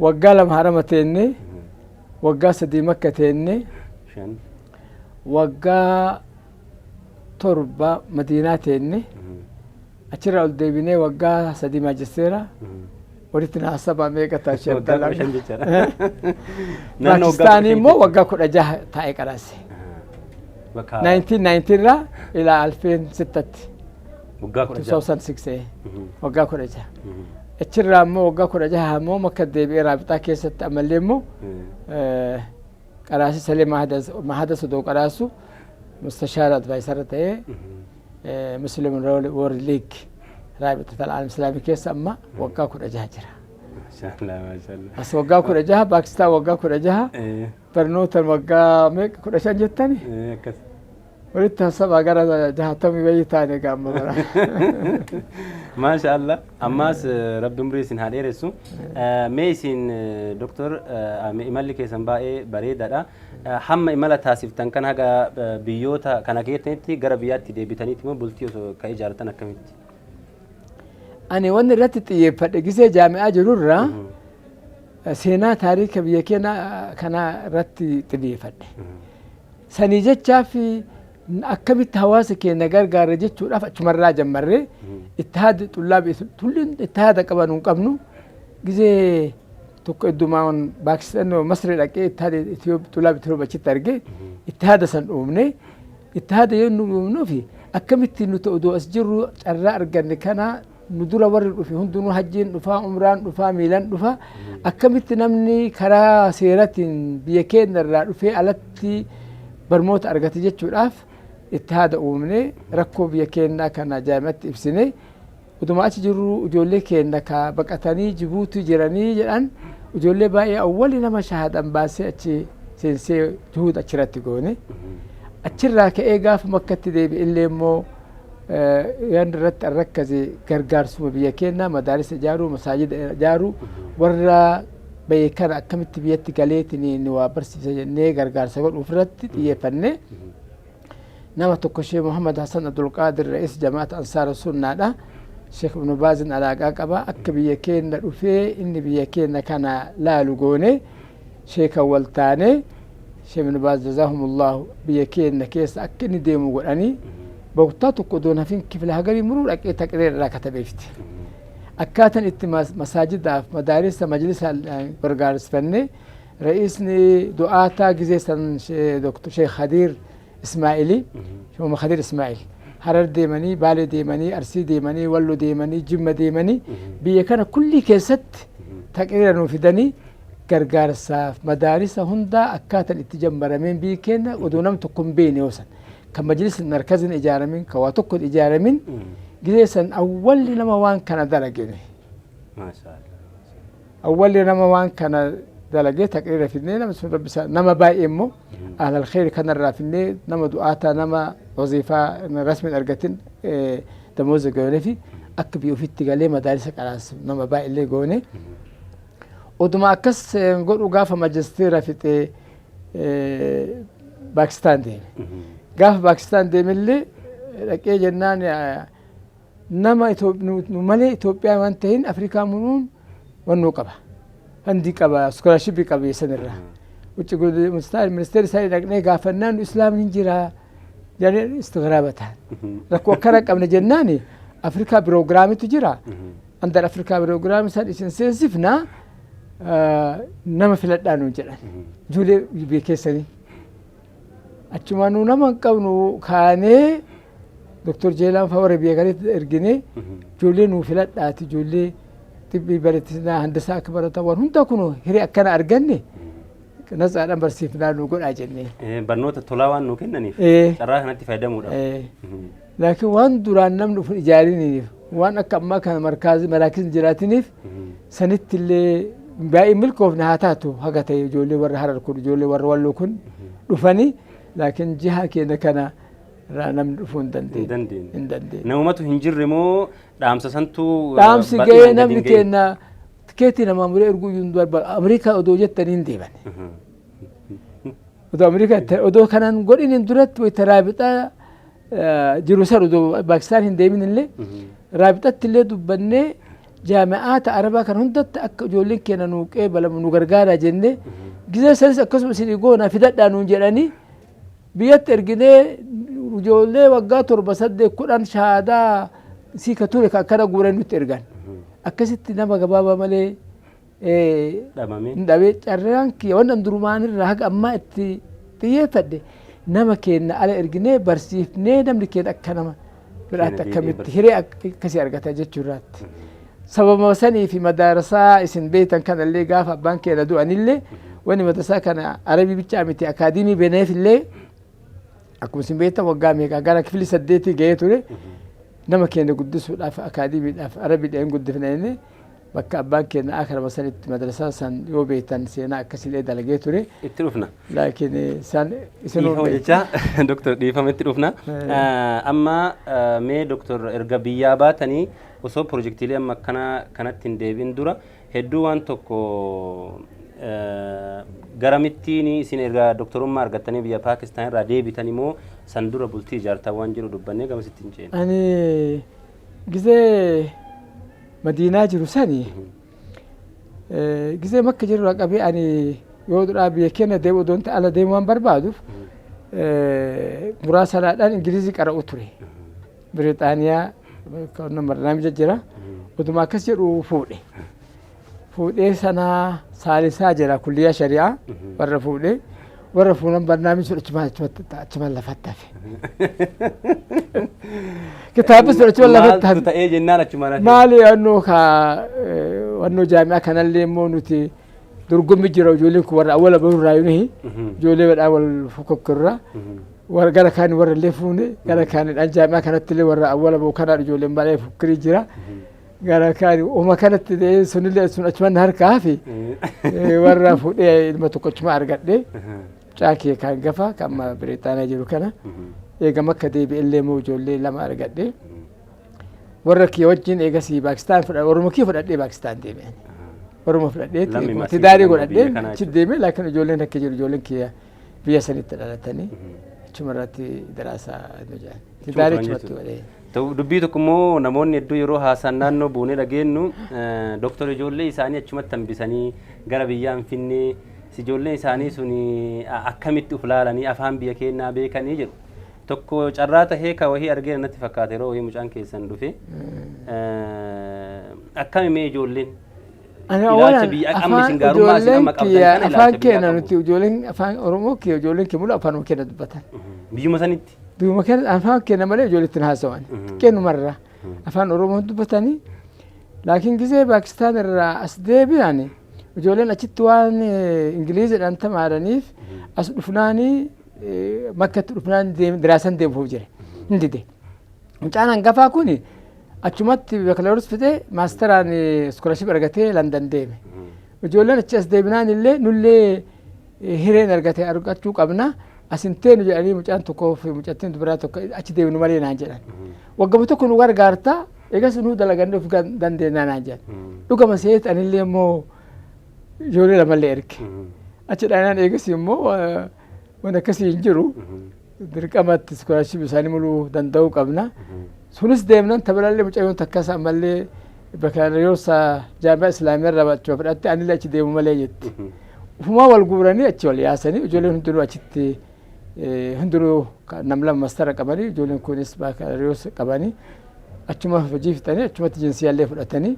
waggaa 2 harama teenne, waggaa 3 Makka teenne, 5. waggaa 7 Madiinaa teenne. Achirraa ol deebinee waggaa 3 maajisteera walitti naasabaa meeqa ta'a? Waggaa 15 jechaadha. Naannoo waggaa Paakistaanii immoo 15. Waggaa 16 taa'ee qaraase. Bakka 1990 irraa ilaa alfeen sittatti. Waggaa 16. 2006, waggaa 16. Achirraa immoo waggaa 16 immoo Makka deebi'ee raabixaa keessatti ammallee immoo qaraasii salee mahada sodoo qaraasu mustashaara advisor ta'ee Muslim World League, Raabixat al-Aalam Islaamii keessa amma waggaa 16 jira. Maashaallah, maashaallah. As waggaa 16, Paakistaan waggaa 16, barnootaan waggaa meeqa, 15 jettani? Akkas. Walitti haasabaa gara 60 wayii taane gaamma bara. Maasha Allah. Ammaas rabbi umrii isin haa dheeressu. Mee isin doktor, imalli keessan baay'ee bareedaadha. Hamma imala taasiftan kan haga biyyoota kana keessatti gara biyyaatti deebitaniiti immoo bultii osoo ka ijaartan akkamitti? Ani wanni irratti xiyyeeffadhe gisee jaami'aa jirurraa seenaa taariika biyya keenya kanaa irratti xiyyeeffadhe. Sanii jechaaf akkamitti hawaasa keenya gargaara jechuudhaaf achumarraa jammarree ittihaada xullaa tulliin ittihaada qaban hin qabnu. Gisee tokko iddumaan Paakistaan Masri dhaqee ittihaada xullaa Itoophiyaa achitti arge, ittihaada san uumne. Ittihaada yoo nu uumnuufi akkamitti nuti odoo as jirru carraa arganne kana, nu dura warri dhufe hundinuu hajjiin dhufaa, umraan dhufaa, miilan dhufaa, akkamitti namni karaa seeratiin biyya keenya irraa dhufee alatti barmoota argate jechuudhaaf ittihaada uumne. Rakkoo biyya keenyaa kana jaamatti ibsine. Utuma achi jirru ijoollee keenya ka baqatanii Jibuutii jiranii jedhan, ijoollee baay'ee awwali nama shahaadan baasee achi seensee juhud achirratti goone. Achirraa ka'ee gaafa Makkatti deebi'illee immoo yan irratti arrakkase gargaarsuma biyya keenyaa, madaarisa ijaaruu, masaajida ijaaruu, warra bahe kana akkamitti biyyatti galeetiin waa barsiisa jennee gargaarsa godhuuf irratti xiyyeeffanne. Nama tokko, Sheekh Muhammad Hassan Abdulqaadir, Ra'is Jamaata Ansaara Sunnaadha. Sheekh Ibnu Baazin alaaqaa qaba. Akka biyya keenya dhufee inni biyya keenya kana laalu goone. Sheekan wal taane, Sheekh Ibnu Baaz jazaahumullahu biyya keenya keessa akka inni deemu godhanii, boqotaa tokko odoon hafin kifla hagarii muruu dhaqee taqreer irraa katabeefti. Akkaataan itti masaajidaaf madaarisa majlisa gargaarsifannee, ra'iisni du'aataa gizee san Sheekh Khadiir Ismaa'ilii, Sheekh Khadiir Ismaa'il, Harar deemanii, Baalee deemanii, Arsii deemanii, Wallo deemanii, Jimma deemanii, biyya kana kullii keessatti taqriira nuu fidanii. Gargaarsaaf madaarisa hundaa akkaataan itti jammarameen biyyi keenya odoo nam tokko hin beekne yoo san kan majlisni markazin ijaaramin, kan waa tokko hin ijaaramin, gizee san awwalli nama waan kana dalagene. Awwalli nama waan kana dalagee taqriira fidnee, nama sun rabbi nama baay'ee immoo ahlal kheyri kanarraa fidnee, nama du'aataa, nama waziifaa rasmiin argatin damooza goonee fi akka biyya ofitti galee madaarisa qaraas nama baay'ee goone. Oduma akkas godhu gaafa majisteera fixee Paakistaan deeme. Gaafa Paakistaan deemellee dhaqee jennaan nama nu malee Itoophiyaa waan ta'in Afrikaa munuun wannoo qaba. Fund qaba, scholarship qaba sanirraa. Wucci ministeerri isaanii dhaqnee gaafannaan islaamni hin jira jedhanii istighraaba ta'an. Rakkoo akkana qabne jennaan Afrikaa piroogiraamitu jira. Under Afrikaa piroogiraamii isaan isin seensifnaa, nama filadhaa nuun jedhan. Ijoollee biyya keessanii. Achuma nu nama hin qabnu kaanee Doktor Jeelaan fa'aa warra biyya kanatti erginee, ijoollee nuu filadhaati, ijoollee xibbii baratisnaa, handasaa akka baratan, waan hunda kun hiree akkana arganne natsaadhaan barsiifnaa nu godhaa jennee. Barnoota tolaa waan nuu kennaniif carraa kanatti fayyadamuudhaaf. Laakiin waan duraan namni uf hin ijaariniif, waan akka ammaa kana markaazii maraakisni jiraatiniif, sanitti illee baay'ee milkoofne haa taatu. Haga ta'e ijoollee warra Harar kun, ijoollee warra Walloo kun dhufanii, laakiin jiha keenya kana irraa namni dhufuu hin dandeenye. Hin dandeenye. Hin dandeenye. Namumatu hin jirre moo dhaamsa santuu Dhaamsi bal'inaan gahee gadi namni hin gahin? keenya tikeetii namaa muree erguu iyyuu hin barbaadu. Ameerikaa odoo jettanii hin deeman. Odoo Ameerikaa odoo kanaan godhiniin duratti wayita raabixaa jiru san, odoo Paakistaan hin deemin illee, raabixatti illee dubbannee jaami'aata Arabaa kan hundatti akka ijoolleen keenya nuu qeebalamu nu gargaara jennee, gizee sanis akkasuma isin goona fidadhaa nuun jedhanii biyyatti erginee, ijoollee waggaa 7, 8, 10 shahaadaa sii ka ture ka akkana guuran nutti ergan. Akkasitti nama gabaabaa malee Dhabame. Hin dhabee. Carraan kiyya wannan durumaan irraa haga ammaa itti xiyyeeffadhe nama keenya ala erginee barsiifnee namni keenya akka nama biraatti Keenya deebi'ee akkamitti hiree akkasii argata jechuurraatti. Sababa sanii fi madaarasaa isin beektan kanallee gaafa abbaan keenya du'anillee wanni madrasaa kana Arabii bichaa miti, akaadimii beneefillee akkuma isin beektan waggaa meeqa gara kifilii 8 gahee ture. Nama keenya guddisuudhaaf akaadimiidhaaf Arabiidhaan guddifna inni bakka abbaan keenya akarama sanitti madrasaa san yoo beektan seenaa akkasillee dalagee ture. Itti dhufna. Laakiin isaan isinuu Dhiifama jecha doktor, dhiifama, itti dhufna. Amma mee doktor, erga biyyaa baatanii osoo pirojektiilee amma akkana kanatti hin deebiin dura hedduu waan tokko garamittiin isin erga doktorummaa argattanii biyya Paakistaan irraa deebitan immoo san dura bultii ijaartan waan jiru dubbannee gamasitti hin ceene. Ani gizee Madiinaa jiru sani, gizee Makka jiru irraa qabee, ani yoo duraa biyya keenya deemu odoon ta'e ala deemu waan barbaaduuf muraasalaadhaan Ingilizii qara'u ture. Biriixaaniyaa barnaamija jira. Oduma akkas jedhu fuudhe. Fuudhee sanaa saalisaa jira kulliyaa shari'aa warra fuudhee warra fuunan barnaamijni sun achumaan achumaan lafatti hafe. Kitaabni sun achumaan lafatti hafe. Maaltu ta'ee jennaan achumaan hafe? Maali wannoo ka wannoo jaami'aa kanallee immoo nuti dorgommi jira, ijoolleen kun warra awwala bahurraa nuhi ijoollee badhaa wal fokokkorra warra gara kaani warra illee fuune gara kaanidhaan jaami'aa kanatti illee warra awwala bahu kanaan ijoolleen baay'ee fokkirii jira. Gara kaani uma kanatti ta'ee sunillee sun achumaan harka hafe, warra fuudhee ilma tokko achuma argadhe, caakee kan gafa kan amma Biriitaaniyaa jiru kana. Eega Makka deebi'ellee immoo ijoollee lama argadhe. Warra kiyya wajjin eegasii Paakistaan fudha, Oromoo kiyya fudhadhee Paakistaan deeme. Oromoo fudhadhee Lammii masii tidaarii biyya godhadhee kanaa achi deeme. Laakiin ijoolleen akka jiru ijoolleen kiyya biyya sanitti dhalatanii achuma irratti daraasaa nu jedhan. Tidaarii turan achumatti jechuudha. godhee. Ta'u dubbii tokko immoo namoonni hedduu yeroo haasaan naannoo buunee dhageenyu, doktor ijoollee isaanii achumatti hambisanii gara biyyaa hin finnee, ijoolleen isaanii sun akkamitti uf laalanii afaan biyya keenyaa beekanii jedhu. Tokko carraa tahee ka wahii argee natti fakkaata yeroo wahii mucaan keessan dhufe. Akkami mee ijoolleen? Ani Ilaalcha awalan biyya amma afaan isin gaarummaa isin ijoolleen amma qabdan kiyya kana afaan ilaalcha biyyaa keenya qabu. nuti ijoolleen afaan Oromoo kiyya, ijoolleen kiyya mulu afaan keenya dubbatan. Biyyuma sanitti. Biyyuma keenya afaan keenya malee ijoollee ittiin haasawan. Keenumarraa afaan Oromoo dubbatanii, laakiin gizee Paakistaan irraa as deebi'an Ijoolleen achitti waan Ingiliziidhaan tamaaraniif as dhufnaanii Makkatti dhufnaan diraasan deemuuf jire. Hin dide. Mucaan hangafaa kun achumatti baccalaureate fixee masteraan scholarship argatee London deeme. Ijoolleen achi as deebinaan illee nullee hireen argate argachuu qabna. Asin teenu jedhanii mucaan tokkoo fi mucattiin dubaraa tokko achi deebinu malee naan jedhan. Waggama tokko nu gargaarta, eegas nu dalagannee of dandeenya naan jedhan. Dhugama seet anillee immoo ijoollee lamallee erge. Achi dhaanaan eegas immoo waan akkasii hin jiru. Dirqamatti scholarship isaanii muluu danda'uu qabna. Sunis deemnan tabalallee mucayyoon takkas ammallee baccalaureate jaami'a islaamii irraa achuma fudhatte, anillee achi deemu malee jetti. Ufumaa wal guuranii achi wal yaasanii ijoolleen hundinuu achitti hundinuu nam lama master qabanii, ijoolleen kunis baccalaureate qabanii, achuma hojii fixanii achumatti jinsiyaallee fudhatanii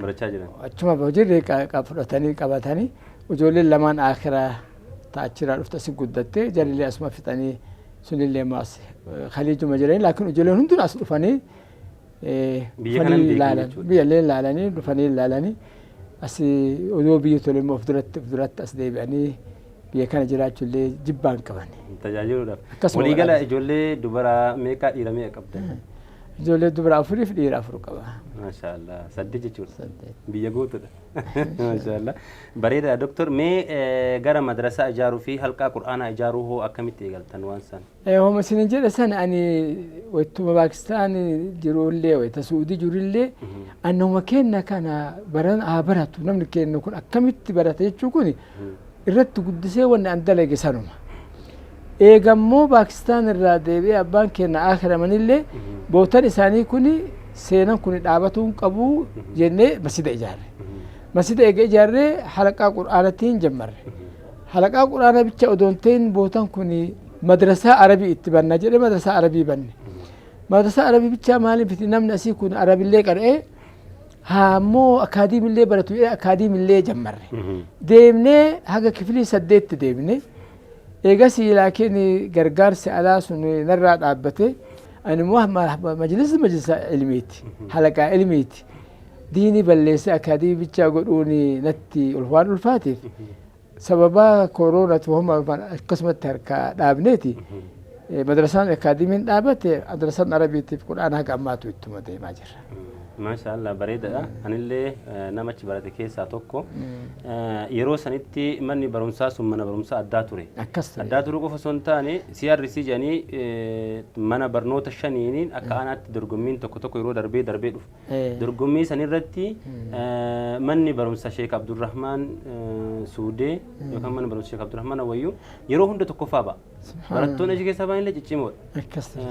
barachaa jiran. Achuma hojiirree fudhatanii qabatanii, ijoolleen lamaan akiraa ta'achiraa dhufte asi guddatte, jarillee asuma fixanii sunillee as Khaliijuma jiranii, laakiin ijoolleen hundinuu as dhufanii Biyya kana hin beekan jechuudha. Biyyallee ilaalanii dhufanii ilaalanii asii odoo biyya tole immoo of duratti as deebi'anii biyya kana jiraachuullee jibbaan qaban. Tajaajiluudhaaf. Akkasuma Waliigala godhan. ijoollee dubaraa meeqaa, dhiira meeqa qabdan? Ijoollee dubara afurii fi dhiira afur qaba. Maashaallah, saddeet jechuudha. Saddeet. Biyya guutuudha. Maashaallah. Bareedaadha, doktor. Mee gara madrasaa ijaaruu fi halqaa qur'aanaa ijaaruu hoo akkamitti eegaltan waan san? Homa isin jedhe sana, ani waytuma Paakistaan jirullee, wayta Suudii jirullee, annuma kenna kana baran haa baratu, namni kennu kun akkamitti barata jechuu kun irratti guddisee wanni an dalage sanuma. Eegammoo Paakistaan irraa deebi'ee abbaan keenya akhiramanillee bootan isaanii kun seenan kun dhaabatuu hin qabu jennee masjida ijaarre. Masjida eega ijaarree halaqaa qur'aanatiin jammarre. Halaqaa qur'aanaa bicha odoo hin ta'in bootan kun madrasaa arabii itti banna jedhee madrasaa arabii banne. Madrasaa arabii bichaa maaliif, namni asii kun arabillee qara'ee haa ammoo akaadiimillee baratu jedhee akaadiimillee jammarre. Deemnee haga kifilii saddeetti deemne. Eegasii laakiin gargaarsi alaa sun narraa dhaabbate. Ani immoo majlisni majlisa ilmiiti. Halaqaa ilmiiti. Diinii balleessee akaadiimii bichaa godhuun natti waan ulfaateef sababa kooroonatu homa akkasumatti harkaa dhaabneeti. Madrasaan akaadiimiin dhaabate, madrasaan arabiitiif qur'aana haga ammaatu ittuma deemaa jirra. Maashaallah, bareedaadha. Anillee nama achi barate keessaa tokko. Yeroo sanitti manni barumsaa sun mana barumsaa addaa ture. Akkas ture. Addaa turuu qofa osoo hin taane CRC jedhanii mana barnoota shaniiniin akka aanaatti dorgommiin tokko tokko yeroo darbee darbee dhufu. Dorgommii sanirratti manni barumsa Sheek Abdurrahmaan Suudee yookaan mana barumsa Sheek Abdurrahmaan Awayyuu yeroo hunda tokkoffaa ba'a. Barattoonni achi keessaa ba'an illee ciccimoodha. Akkas ture.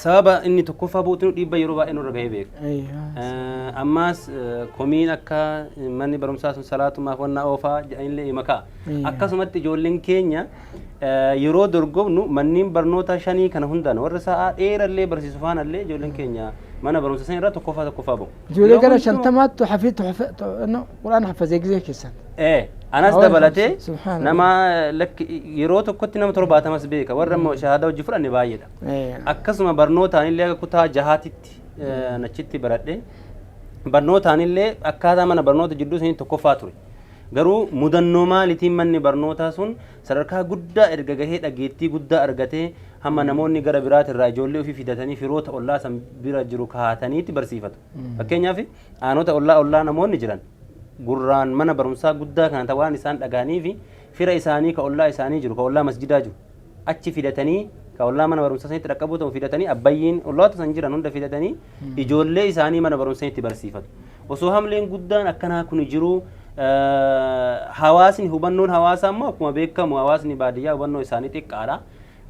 Sababa inni tokkoffaa bu'uutu dhiibba yeroo baay'ee nurra gahee beeka. Ammaas komiin akka manni barumsaa sun salaatumaaf wannaa oofaa jedhanillee hima ka'a. Akkasumatti ijoolleen keenya yeroo dorgomnu manneen barnoota shanii kana hundaan warra sa'aa dheerallee barsiisu faanallee ijoolleen keenya mana barumsa san irraa tokkoffaa tokkoffaa bahu. Ijoollee Yeroo gara hundumaa- 50ttu hafiitu qur'aana hafazee gizee keessan. Anas Awwa, dabalatee subhaanallah. nama lakki yeroo tokkotti nama 70s beeka, warra immoo shahaadaa hojii fudhanne baay'eedha. Akkasuma barnootaan illee akka kutaa jahaatitti achitti baradhe, barnootaan illee akkaataa mana barnoota jidduu sanii tokkoffaa ture. Garuu mudannoo maaliitiin manni barnootaa sun sadarkaa guddaa erga gahee, dhageettii guddaa argatee, hamma namoonni gara biraatirraa ijoollee ofii fidatanii firoota ollaa san bira jiru kaa'ataniitti barsiifatu. Fakkeenyaaf aanota ollaa ollaa namoonni jiran gurraan mana barumsaa guddaa kana ta'an waan isaan dhagahanii fi fira isaanii ka ollaa isaanii jiru, ka ollaa masjidaa jiru achi fidatanii, ka ollaa mana barumsaa sanitti dhaqqabuu ta'u fidatanii, abbayyiin olloota san jiran hunda fidatanii ijoollee isaanii mana barumsaa sanitti barsiifatu. Osoo hamleen guddaan akkanaa kun jiru, hawaasni hubannoon hawaasaa immoo akkuma beekamu hawaasni baadiyyaa hubannoo isaanii xiqqaadha.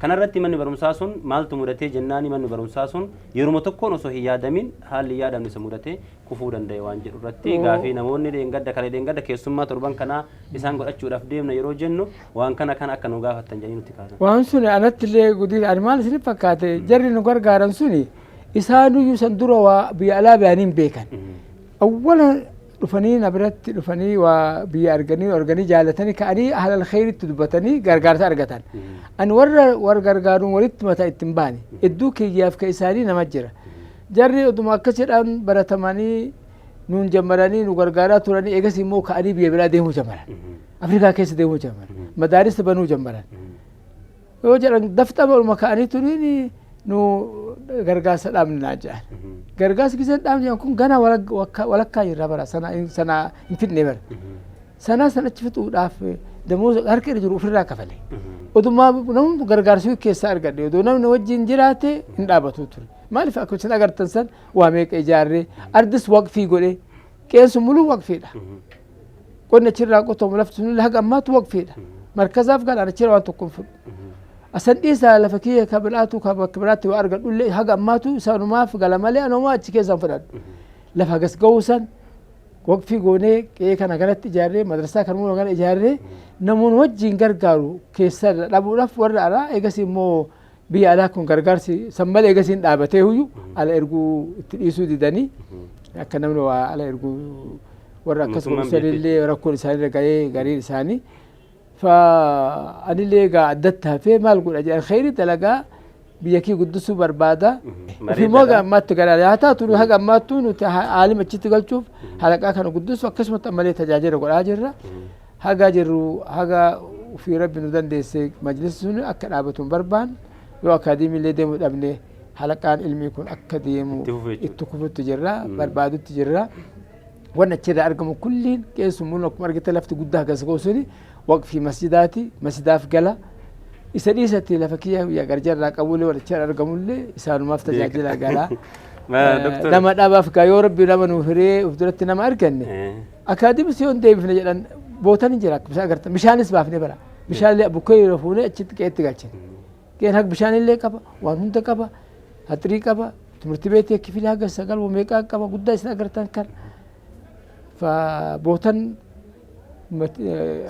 Kanarratti manni barumsaa sun maaltu mudatee jennaani, manni barumsaa sun yeruma tokkoon osoo hin yaadamin haalli hin yaadamne isa mudatee kufuu danda'e waan jedhu irratti gaafii namoonni dheengadda kalee dheengadda keessummaa torban kanaa isaan godhachuudhaaf deemna yeroo jennu waan kana kana akka nu gaafattan jedhanii nutti kaasan. Waan sun anatti illee gudii ani maal isin fakkaate, jarri nu gargaaran suni isaanuyyuu san dura waa biyya alaa bayanii hin beekan. Awwala dhufanii na biratti dhufanii waa biyya arganii arganii jaalatanii ka'anii halal kheyritti dubbatanii gargaarsa argatan. Ani warra gargaaruun walitti mataa ittiin baane iddoo kiyyaaf ka isaanii nama jira. Jarri oduma akkas jedhan baratamanii Nuun jammaranii nu gargaaraa turanii, eegas immoo ka'anii biyya biraa deemuu jammaran. Afrikaa keessa deemuu jammaran. Madaarisa banuu jammaran. Yoo jedhan dafxama olma ka'anii turiin nu gargaarsa dhaabnaa jedhan. Gargaarsa giseen dhaabne jedhan kun gana walakkaa jirra bara sana hin fidne bara. Sanaa san achi fixuudhaaf damooza harka irra jiru ofirraa kafale. Odumaa namni gargaarsa keessaa argadhe, odoo namni wajjin jiraate hin dhaabatu ture. Maaliif, akka isin agartan san waa meeqa ijaarree, ardis waqfii godhe, qeensu muluu waqfiidha. Qonni achirraa qotamu, lafti sunillee haga ammaatu waqfiidha. Markazaaf galaan achirraa waan tokko hin fudhu. Asan dhiisaa, lafa kiyya ka biraatu ka bakka biraatti waa argadhullee haga ammaatu isaanumaaf gala malee anumaa achi keessaan fudhadhu. Lafa gas ga'uu san waqfii goonee, qe'ee kana kanatti ijaarree, madrasaa kan kana ijaarree, namoonni wajjin gargaaru keessa dhabuudhaaf warra alaa, eegas immoo biyya alaa kun gargaarsi san malee eegas hin dhaabatee huyyu ala erguu itti dhiisuu didanii, akka namni waa ala erguu warra akkas Mootummaan godhu rakkoon isaanii gahee gariin isaanii. Fa anillee egaa addatti hafee maal godha jedhan, kheyri dalagaa biyya kee guddisuu barbaada. Ofii immoo haga ammaatti gara haa taatu, haga ammaattuu nuti aalima achitti galchuuf, halaqaa kana guddisuuf, akkasumatti ammallee tajaajila godhaa jirra. Haga jirru, haga ofii rabbi nu dandeesse, majlisi sun akka dhaabatu hin barbaannu. Yoo akaadiimii deemuu dhabne, halaqaan ilmii kun akka deemu Itti fufu jechuudha. Itti kufutti jirra, barbaadutti jirra. Wanni achirraa argamu kulliin qeessu mul'u, akkuma argite lafti guddaa akkas ga'u suni waqfii masjidaati, masjidaaf gala. Isa dhiisatti lafa kiyya guyyaa garjarraa qabullee, wanni achirraa argamullee isaanumaaf tajaajila gala. Doktor. Nama dhabaaf gaa, yoo rabbi nama nuuf hiree of duratti nama arganne. Akaadiimis yoo hin deebifne jedhan, bootan hin jira, akkuma isaan agartan. Bishaanis baafne bara. Bishaanillee bukkee yeroo fuunee achitti qe'eetti galchine. Qe'een haga bishaanillee qaba, waan hunda qaba, haxirii qaba, timirti beetii kifilii haga 9 meeqaa qaba, guddaa isin agartan kan. Fa bootan San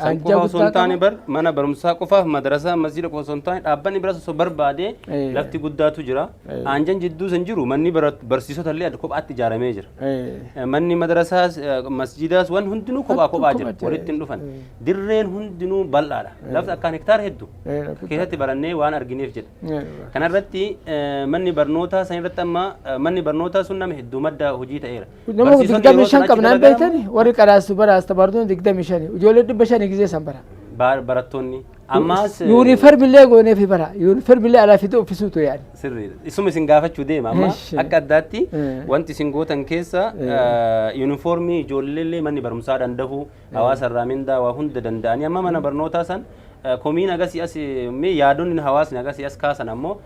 anjaa qofa osoo guddaa hin taane qaba. Bar mana barumsaa qofaaf, madrasaa, masjida qofa osoo hin taane, dhaabbanni biraas osoo barbaade lafti guddaatu jira. Aanjan jidduu san jiru manni barsiisota illee kophaatti ijaaramee jira. Manni madrasaas, masjidaas, waan hundinuu kophaa kophaa jira, walitti hin dhufan. Dirreen hundinuu bal'aadha. Lafti akkaan hektaara hedduu keessatti barannee waan argineef jedha. Kanarratti manni barnootaa san irratti amma manni barnootaa sun nama hedduu madda hojii ta'eera. Nama Barsiisonni 25 yeroo sana achi qabnaan dalagan beektani, warri qaraastu baraasta barnoonni 25, ijoollee 500 gizee san bara. Barattoonni ammaas Yuunifarmillee goonee fi bara yuunifarmillee alaa fidee uffisuutu yaani. Sirriidha. Isuma isin gaafachuu deema amma, akka addaatti wanti isin gootan keessa yuunifoormii ijoolleellee manni barumsaa danda'u, hawaasa irraa mindaa waa hunda danda'anii, amma mana barnootaa san komiin agasii as mee yaadonni hawaasni agasii as kaasan ammoo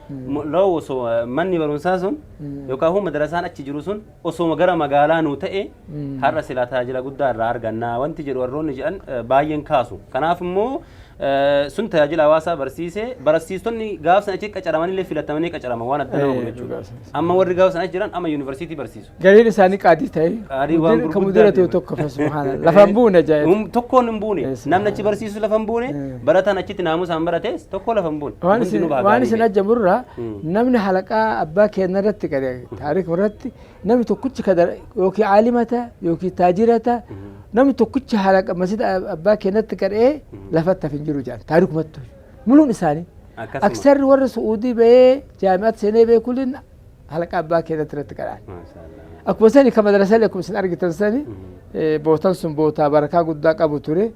loo osoo manni barumsaa sun yookaan hoo madarasaan achi jiru sun osoo gara magaalaa nuu ta'e, har'a silaa tajaajila guddaa irraa argannaa wanti jedhu warroonni jedhan baay'een kaasu. Kanaaf immoo sun tajaajila hawaasaa barsiisee, barsiistonni gaaf sana achi qacaramanillee filatamanii qacaraman, waan adda nama godhu jechuudha. Amma warri gaaf sana achi jiran amma yuunivarsiitii barsiisu. Gariin isaanii qaadii ta'e. Qaadii waan Kan gurguddaa mudira ta'e deeman. tokko fa subhaanallah. Lafaan buune ajaa'iba. Tokkoon hin buune. Namni achi barsiisu lafa hin buune. Barataan achitti naamusaan barates tokko lafa hin buune. Waan isin Hundinuu baha waan gaarii isin ta'e. ajjaburraa namni halaqaa abbaa keenya irratti qare, taarika irratti namni tokkichi kadar yookiin aalima ta'a yookiin taajira ta'a, namni tokkichi halaqa masjida abbaa keenyatti qaree lafatti hafe hin jiru jedhan taarikumatti muluun isaanii. Akkasuma. Aksarri warra Su'uudii bahee jaami'aatti seenee beekuliin halaqa abbaa keenyatti irratti qara'an. Maashaallah. Akkuma sani kan madrasaalee akkuma isin argitan sani, bootan sun bootaa barakaa guddaa qabu ture.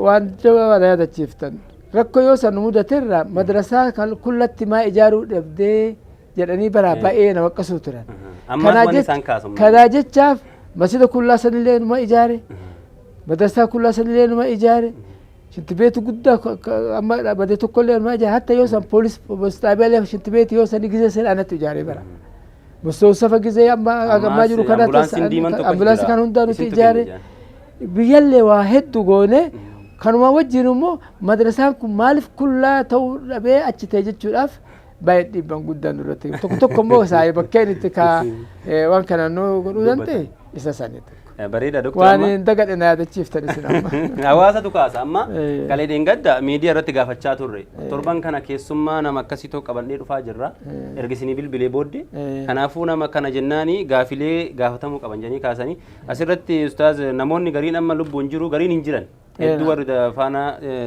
Waan jabaa na yaadachiiftan. Rakkoo yoo san mudaterra madrasaa kan kullatti maa ijaaruu dhabdee jedhanii bara baay'ee nama qasuu turan. Ammaas Kanaa wanni isaan kaasan. Kanaa jechaaf masjida kullaa sanillee numa ijaare. Madrasaa kullaa sanillee numa ijaare. Shintibeetu guddaa amma dhaabate tokkollee numa ijaare. Hatta yoo san poolis xaabiyaalee shintibeeti yoo san gizee san anatti ijaare bara. Mustawsafa gizee amma ammaa jiru kana Ambulaansiin diimaan tokko ambulaansii jira. kan hundaa nuti Isintu ijaare. kenna. Biyyallee waa hedduu goone, kanuma wajjin immoo madrasaan kun maaliif kullaa ta'uu dhabee achi ta'e jechuudhaaf baay'ee dhiibban guddaan nurratti. Tokko tokko immoo saayii bakkeen itti kaa waan kana nu godhuu danda'e isa sani tokko. Bareeda doktor. Waan amma. hin dagadhe na yaadachiiftan isin amma. Hawaasatu kaasa amma. Kalee dheengadda miidiyaa irratti gaafachaa turre. Torban kana keessummaa nama akkasii tokko qabannee dhufaa jirra. Erga isinii bilbilee booddee. Kanaafuu nama kana jennaani gaafilee gaafatamuu qaban jedhanii kaasanii. Asirratti ustaaz, namoonni gariin amma lubbuun jiru, gariin hin jiran. Hedduu warri faana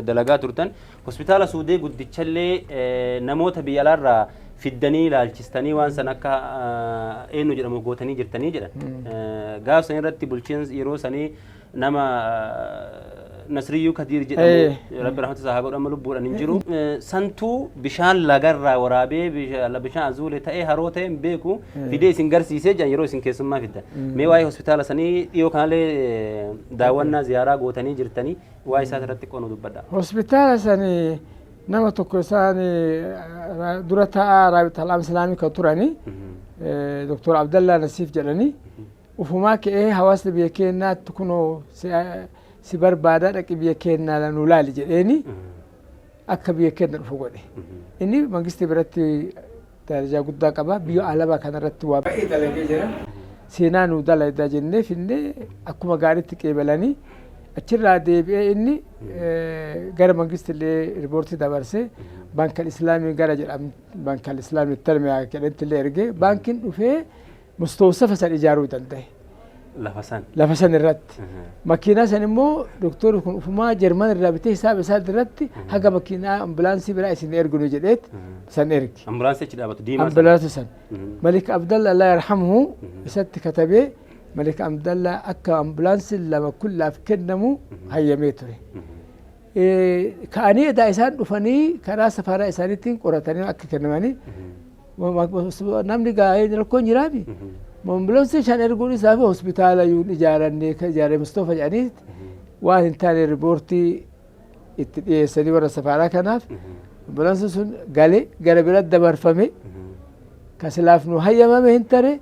dalagaa turtan. Hospitaala Suudee guddichallee namoota biyya alaarraa Fiddanii ilaalchistanii waan san akka eenyu jedhamu gootanii jirtanii jedhan. Gaaf san irratti bulchiinsi yeroo sanii nama Nasriyyuu Kadiir jedhamu, Rabbi rahmata isaa haa godhu, amma lubbuudhaan hin jiru. Santuu bishaan lagarraa waraabee, bishaan azuule ta'ee haroo ta'e hin beeku, fidee isin garsiisee jedhan yeroo isin keessummaa fiddan. Mee waa'ee hospitaala sanii, dhiyoo kanallee daawwannaa ziyaaraa gootanii jirtanii, waa'ee isaa irratti qonu dubbadha. Hospitaala sanii nama tokko isaan dura taa'aa Raabita Alaam Islaamii kan turanii, Doktor Abdallaa Nasiif jedhanii, ufumaa ka'ee hawaasni biyya keenyaatti kunoo si barbaadaa, dhaqi biyya keenyaa nu laali jedheeni akka biyya keenya dhufu godhe. Inni mangistii biratti darajaa guddaa qaba. Biyya alabaa kanarratti waa baay'ee dalagee jira. Seenaa nu dalagaa jennee finnee akkuma gaariitti qeebalanii, achirraa deebi'ee inni gara mangistillee riipoortii dabarsee, Baankal Islaamii gara jedhamu, Baankal Islaamii Tarmiyaa jedhanitti illee ergee, baankiin dhufee mustawsafa san ijaaruu danda'e. Lafa san. Lafa san irratti. Makiinaa san immoo doktorri kun ufumaa Jarman irraa bitee hisaaba isaa irratti haga makiinaa ambulaansii biraa isin erginu jedheet san erge. Ambulaansii achi dhaabatu diimaa san. Ambulaansii san. Malik Abdalla Allah yarhamhu isatti katabee, Malik Abdalla akka ambulaansiin lama kullaaf kennamu hayyamee ture. Ka'anii edaa isaan dhufanii karaa safaraa isaaniitiin qoratanii akka kennamanii, namni gaa'ee rakkoon jiraami. Ambulaansii shan erguun isaa fi hospitaala yuun ijaarannee kan ijaarame Mustoofa jedhanii waan hin taane riipoortii itti dhiyeessanii warra safaraa kanaaf, ambulaansiin sun galee gara biratti dabarfame, kasilaaf nu hayyamame hin tare.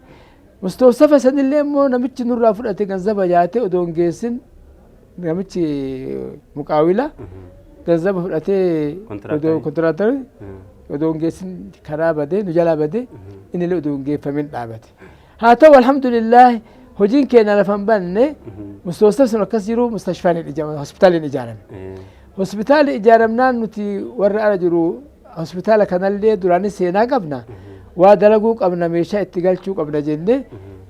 Mustoosafa sanillee immoo namichi nurraa fudhate ganzaba nyaatee odoo hin geessin, namichi muqaawila ganzaba fudhatee odoo kontiraaktarii odoo hin geessin karaa badee nu jalaa badee, innillee odoo hin geeffamin dhaabate. Haa ta'u, alhamdulillah, hojiin keenya lafa hin banne. Mustoosafa sun akkas jiru mustashfaan hin ijaarame, hospitaalli hin ijaarame. Hospitaalli ijaaramnaan nuti warra ala jiru hospitaala kanallee duraanis seenaa qabna. Waa dalaguu qabna, meeshaa itti galchuu qabna jennee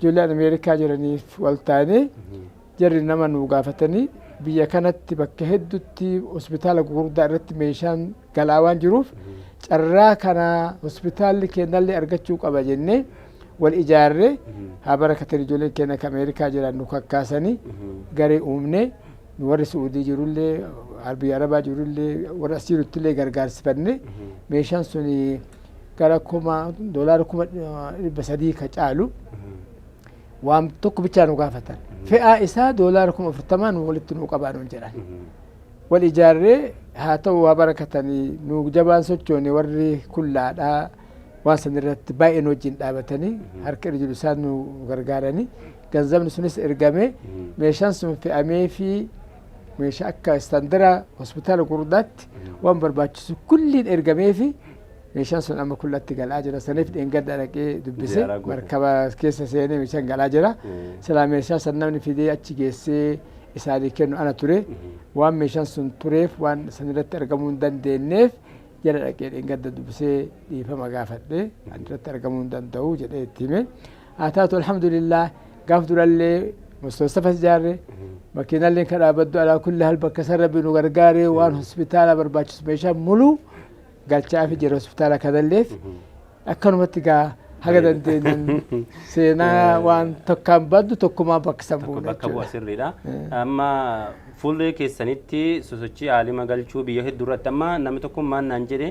ijoolleen Ameerikaa jiraniif wal taanee, jarri nama nu gaafatanii, biyya kanatti bakka hedduutti hospitaala gurguddaa irratti meeshaan galaa waan jiruuf, carraa kana hospitaalli keenyallee argachuu qaba jennee wal ijaarree, haa barakatan, ijoolleen keenya kan Ameerikaa jiran nu kakkaasanii garee uumnee, nu warri Su'uudii jirullee, biyya Arabaa jirullee, warra as jiruttillee gargaarsifanne, meeshaan suni gara $300,000 ka caalu waan tokko bichaa nu gaafatan. Fe'aa isaa $40,000 nu walitti nu qabaa nuun jedhan. Wal ijaarree, haa ta'u, waa barakatanii, nu jabaan sochoone, warri kullaadhaa waan san irratti baay'ee nu wajjin dhaabatanii harka irra jiru isaan nu gargaaranii, ganzabni sunis ergamee, meeshaan sun fe'amee fi meeshaa akka istaandara hospitaala gurguddaatti waan barbaachisu kulliin ergamee fi meeshaan sun amma kullatti galaa jira. Saniif dheengadda dhaqee dubbise, markaba keessa seenee meeshaan galaa jira. Silaa meeshaa san namni fidee achi geessee isaanii kennu ana ture. Waan meeshaan sun tureef waan san irratti argamuu hin dandeenyeef, jala dhaqee dheengadda dubbisee dhiifama gaafadhe, ani irratti argamuu hin danda'u jedhee itti hime. Haa taatu, alhamdulillah, gaaf durallee mustawsafas ijaarre, makiinallee kan dhaabaddu, alaa kulli hal bakka san Rabbi nu gargaare, waan hospitaala barbaachisu meeshaa muluu galchaafi jira hospitaala kanalleef. Akkanumatti gaa haga dandeenyan seenaa waan tokkaan baddu tokkumaa bakka san buuna. Bakka bu'a, sirriidha. Amma fuullee keessanitti sosochii aalima galchuu biyya hedduu irratti, amma namni tokko maal naan jedhe,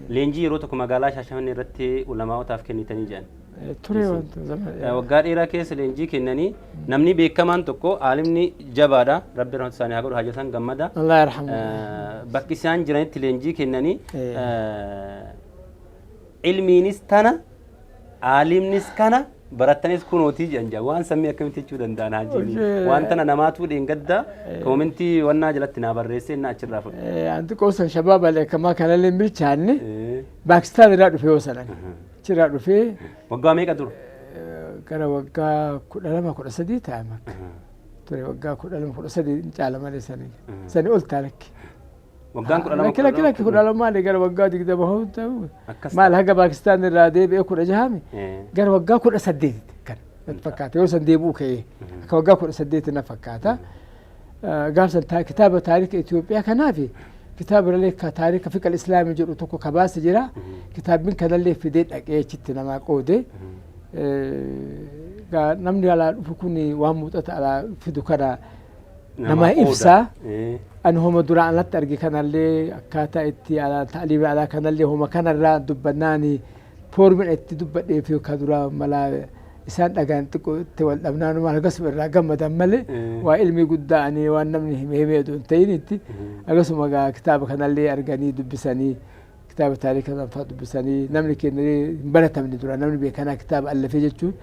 leenjii yeroo tokko magaalaa Shaashamannee irratti ulamaa'otaaf kennitanii jedhan. Ture wanta. Waggaa dheeraa keessa leenjii kennanii, namni beekamaan tokko, aalimni jabaadha, Rabbi rahmata isaanii haa godhu, Haji Hasan Gammada. Allah yarhamu. Bakki isaan jiranitti leenjii kennanii, ilmiinis tana, aalimnis kana, barattanis kunootii jedhan jaa, waan sammii akkamitti jechuu danda'an haajiin waan tana namaatu dheengadda koomentii wannaa jalatti naa barreessee innaa achirraa fudhe. Anti qoosan shabaaba kamaa kanallee bilchaanne, Paakistaan irraa dhufe yoo sanan achirraa dhufee. Waggaa meeqa dura? Gara waggaa 12 13 ta'a makka ture, waggaa 12 13 hin caala malee sanii ol ta'a lakki. Waggaan 12. Lakki, lakki, lakki, 12 maali, gara waggaa 20 hoo ta'u maal, haga Paakistaan irraa deebi'ee 16mi, gara waggaa 18 kan natti fakkaata, yoo san deebi'u ka'ee akka waggaa 18 na fakkaata. Gaaf san kitaaba taarika Itoophiyaa kanaaf Kitaaba illee ka taarika fiqal islaamii jedhu tokko ka baase jira. Kitaabni kanallee fidee dhaqee achitti namaa qoode. Namni alaa dhufu kun waan muuxata alaa fidu kana nama ibsaa. Ani homa duraan alatti arge kanallee akkaataa itti ta'liima alaa kanallee homa kanarraa dubbannaani foormina itti dubbadhee fi ka duraa malaa isaan dhagaan xiqqoo itti wal dhabnaan akkasuma irraa gammadan malee waa ilmi guddaa ani waan namni hime himee odoo hin ta'initti akkasuma gaa kitaaba kanallee arganii dubbisanii, kitaaba taarika kana fa'aa dubbisanii. Namni keenya hin baratamne dura, namni beekanaa kitaaba allafee jechuun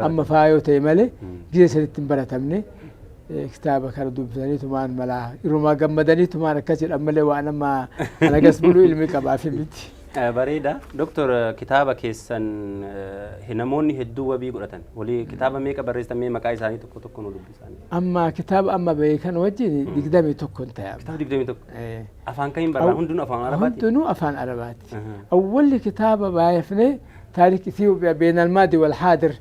amma fa'aa yoo ta'e malee gizee sanitti hin baratamne. Kitaaba kana dubbisanii tumaan malaa irumaa gammadanii tumaan akkas jedhan malee waan amma anagas buluu ilmi qabaaf miti. Bareeda. Doktor, kitaaba keessan namoonni hedduu wabii godhatan. Walii kitaaba meeqa barreessitan? Mee maqaa isaanii tokko tokko nu dubbisan? Amma kitaaba amma bahee kana wajjin 21 ta'e. Kitaaba 21. Afaan kamiin barraa? Hundinuu afaan Arabaati? Hundinuu afaan Arabaati. Awwalli kitaaba baay'ifne taarikh Itoophiyaa بين الماضي والحاضر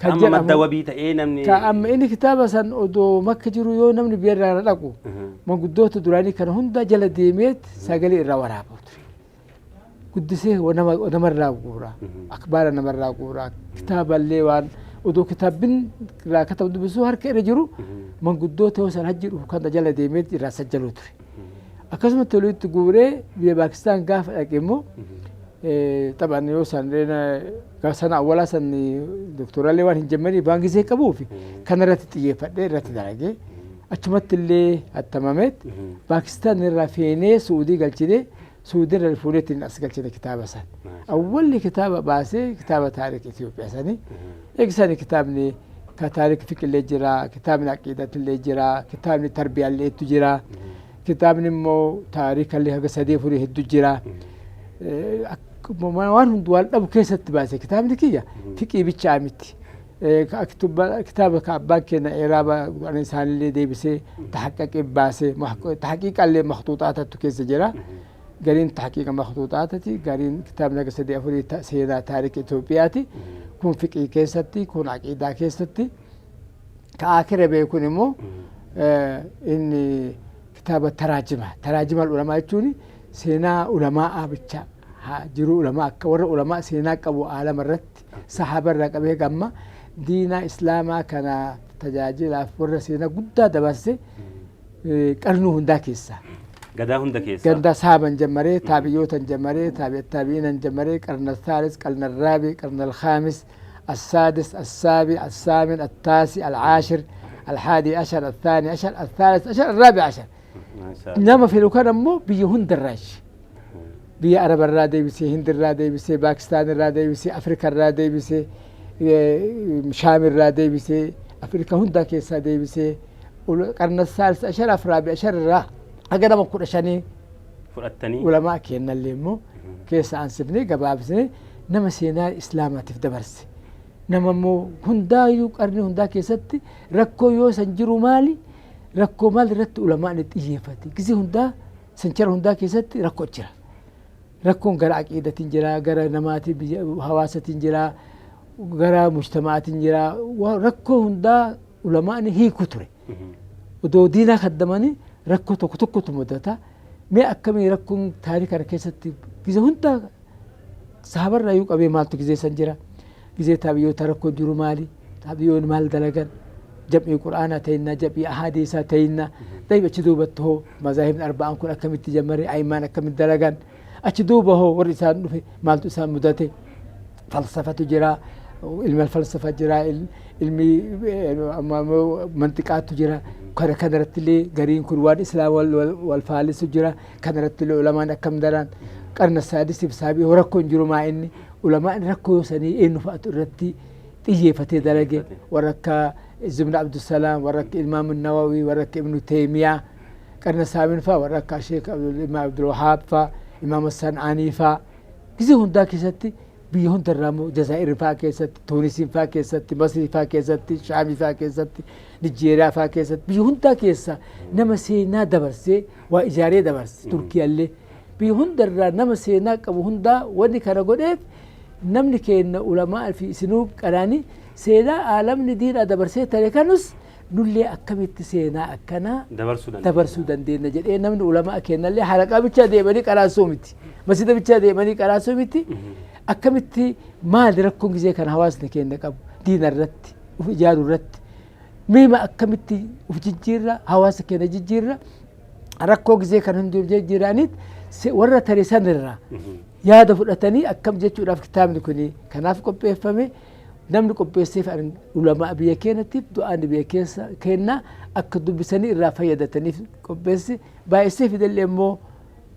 kan amma madda wabii ta'ee namni. Ka amma inni kitaaba san odoo Makka jiru yoo namni biyya irraa dhaqu manguddoota duraanii kana hunda jala deemeet sagalee irraa waraaba ture. Guddisee namarraa guura. Akbaara namarraa guura. Kitaaballee waan odoo kitaabin irraa katabu dubbisuu harka irra jiru manguddoota yoo san hajji dhufu kana jala deemeet irraa sajjaluu ture. Akkasumatti walitti guuree biyya Paakistaan gaafa dhaqe immoo taphaan yoo san sana awwalaa san doktoraallee waan hin jemmanii waan gisee qabuuf kana irratti xiyyeeffadhee irratti dalagee achumatti illee attamameet Paakistaan irraa feenee Suudii galchinee, Suudii irraa fuuneetiin as galchine kitaaba san. Awwalli kitaaba baasee kitaaba taarika Itoophiyaa sanii. Eegisani kitaabni ka taarika fiqillee jira, kitaabni aqiidatillee jira, kitaabni tarbiyaalleetu jira, kitaabni immoo taarikallee haga sadii afurii hedduu jira. Waan hundi waan dhabu keessatti baase kitaabni kiyya fiqii bichaa miti. Kitaaba ka abbaan keenya iraaba isaanillee deebisee tahaqqaqee baasee tahqiiqallee maktuuxaatatu keessa jira. Gariin tahqiiqa maktuuxaatati, gariin kitaabni haga sadii afurii seenaa taarika Itoophiyaati. Kun fiqii keessatti, kun aqiidaa keessatti. Ka akira beekun immoo inni kitaaba taraajima. Taraajima ulamaa jechuun seenaa ulamaa bicha jiru, ulamaa akka warra ulamaa seenaa qabu aalama irratti sahaaba irraa qabee gamma diinaa islaamaa kana tajaajilaaf warra seenaa guddaa dabarse qarnuu hundaa keessa. Gadaa hunda keessa. Ganda saaban jammaree, taabiyootan jammaree, taabi'iinan jammaree, qarna الثالث، قرن الرابع، قرن الخامس، السادس، السابع، الثامن، التاسع، العاشر، الحادي عشر، الثاني عشر، الثالث عشر، الرابع عشر. Nama filu kan ammoo biyya hundarraayi. Biyya Araba irraa deebisee, Hind irraa deebisee, Paakistaan irraa deebisee, Afrika irraa deebisee, Shaam irraa deebisee, Afrika hundaa keessaa deebisee, qarna الثالث عشر الرابع عشر irraa haga nama 15 fudhattanii ulamaa kennallee immoo keessa aansifnee gabaabsine nama seenaa islaamaatiif dabarse. Nama immoo hundaayyuu qarni hundaa keessatti rakkoo yoo san jiru maali? Rakkoo maal irratti ulamaan itti xiyyeeffate? Gisee hundaa sanchara hundaa keessatti rakkoo jira. Rakkoon gara aqiidatiin jira, gara namaatiin, biyya hawaasatiin jira, gara mujtamaatiin jira. Rakkoo hundaa ulamaan hiiku ture. Odoo diinaa kaddamanii rakkoo tokko tokkotu mudata. Mee akkamii rakkoon taarika kana keessatti gizee hundaa saabarraa yoo qabee maaltu gizee san jira? Gizee taabiyyoota rakkoon jiru maali? Taabiyyoonni maal dalagan? Jam'ii qur'aanaa ta'inna, jam'ii ahadiisaa ta'inna. Dayib, achi duubatti hoo mazaahibni arba'aan kun akkamitti jammare? A'imaan akkamitti dalagan? Achi duuba hoo warri isaan dhufe maaltu isaan mudate? Falsafatu jira, ilma falsafa jira, ilmi mantiqaatu jira. Kana kanarratti illee gariin kun waan islaam wal faalisu jira. Kanarratti illee ulamaan akkam daran? Qarna saadisiif saabii hoo rakkoon jiru maa inni? Ulamaan rakkoo sanii eenyu fa'atu irratti xiyyeeffatee dalage? Warra akka Ibn Abdusalaam, warra akka Imaam Nawawi, warra akka Ibnu Teemiyaa, qarna saamin fa'a, warra akka Sheek Imaam Abdulwahaab fa'a, Imaam San'aanii fa'a. Gizee hundaa keessatti biyya hundarraa immoo Jazaa'ir fa'aa keessatti, Tuunisiin fa'aa keessatti, Masrii fa'aa keessatti, Shaamii fa'aa keessatti, Nijeeriyaa fa'aa keessatti, biyya hundaa keessa nama seenaa dabarsee waa ijaaree dabarse. Turkiyaallee biyya hundarraa nama seenaa qabu hundaa wanni kana godheef namni keenya ulamaa fi isinuu qaraanii Seenaa aalamni diinaa dabarsee tare kanus nullee akkamitti seenaa akkanaa dabarsuu dandeenya jedhee namni ulamaa kennallee halaqaa bichaa deemanii qaraasuu miti. Masjida bichaa deemanii qaraasuu miti. Akkamitti maali rakkoon gizee kana hawaasni keenya qabu diina irratti uf ijaaruu irratti miima akkamitti uf jijjiirra hawaasa keenya jijjiirra rakkoo gizee kana hundi jijjiiraniit warra tare sanirraa yaada fudhatanii akkam jechuudhaaf kitaabni kun kanaaf qopheeffame. Namni qopheesseef ulamaa biyya keenyatiif du'aan biyya keessa kennaa akka dubbisanii irraa fayyadataniif qopheesse. Baay'isee fidellee immoo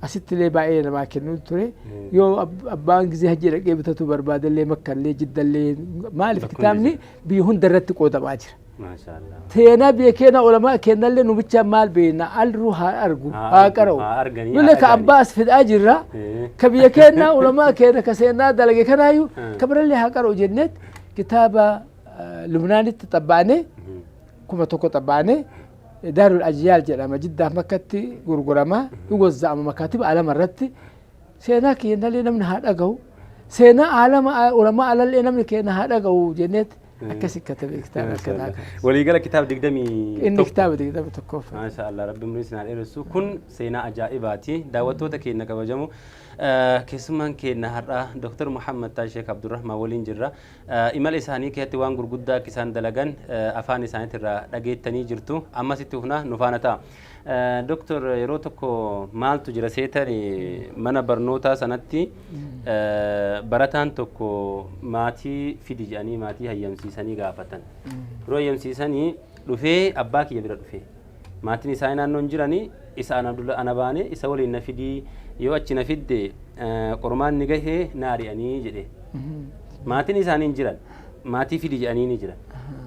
asitti illee baay'ee namaa kennuu ture. Yoo abbaan gizee hajji dhaqee bitatu barbaadellee Makkallee Jiddallee maaliif kitaabni biyya hunda irratti qoodamaa jira. Seenaa biyya keenya ulamaa kennallee nu bichaa maal beekna alruu haa argu haa qara'u. Nulle ka abbaa as fidaa jirra. Ka biyya keenya ulamaa keenya ka seenaa dalage kanaayyuu ka birallee haa qara'u jenneet kitaaba Lubnaanitti xabbaanee 1000 xabbaanee Daarul Ajyaal jedhama Jiddaaf Makkatti gurgurama wazza'ama makaatiba alama irratti seenaa keenyallee namni haa dhaga'u seenaa alama ulamaa alallee namni keenya haa dhaga'u jenneet akkasi katabe kitaaba akkanaa kana. Waliigala kitaaba 21. Inni kitaaba 21ffaa. Maasha Allah, Rabbi umrii isin haa dheeressu. Kun seenaa ajaa'ibaati. Daawwattoota keenya kabajamu keessummaan keenya har'a Dr. Muhammad Taayii Sheek Abdurrahmaan waliin jirra. Imala isaanii keessatti waan gurguddaa akka isaan dalagan afaan isaaniitirraa dhageettanii jirtu. Ammas itti fufna, nu faana ta'a. Doktor, yeroo tokko maaltu jira seetan mana barnootaa sanatti barataan tokko maatii fidi jedhanii maatii hayyamsiisanii gaafatan. Yeroo hayyamsiisanii dhufee abbaa kiyya bira dhufee maatiin isaanii naannoon jiranii isa ana baanee isa waliin na fidii yoo achi na fidde qormaan ni gahee na ari'anii jedhe. Maatiin isaanii hin jiran maatii fidi jedhanii ni jiran.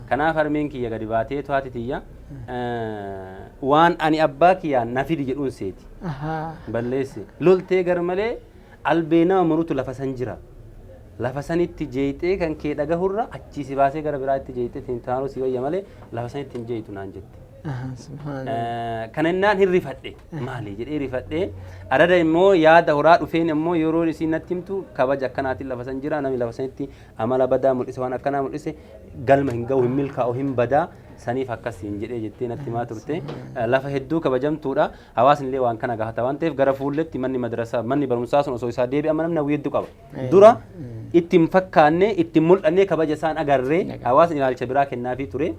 Kanaaf harmeen kiyya gadi baatee haati tiyya waan ani abbaa kiyyaan na fidi jedhuun seeti. Balleesse. Loltee gar malee albee nama murutu lafa san jira. Lafa sanitti jeeyxee kan kee dhagahurra achii si baasee gara biraatti jeeyxee taanuu si wayya malee lafa sanitti hin jeeytu naan jette. Kana innaan hin rifadhe maali jedhee rifadhe adada immoo yaada horaa dhufeen immoo yeroo isiin natti himtu kabaja akkanaatiin lafa san jira namni lafa sanitti amala badaa mul'ise waan akkanaa mul'ise galma hin ga'u hin milkaa'u hin badaa saniif akkasiin jedhee jettee natti himaa turte. Lafa hedduu kabajamtuudha. Hawaasni illee waan kana gaafata waan ta'eef gara fuulletti manni madrasaa manni barumsaa sun osoo isaa deebi'ama namni hawwii hedduu qaba. Dura itti hin fakkaanne itti hin mul'anne kabaja isaan agarree hawaasni ilaalcha biraa kennaafii ture.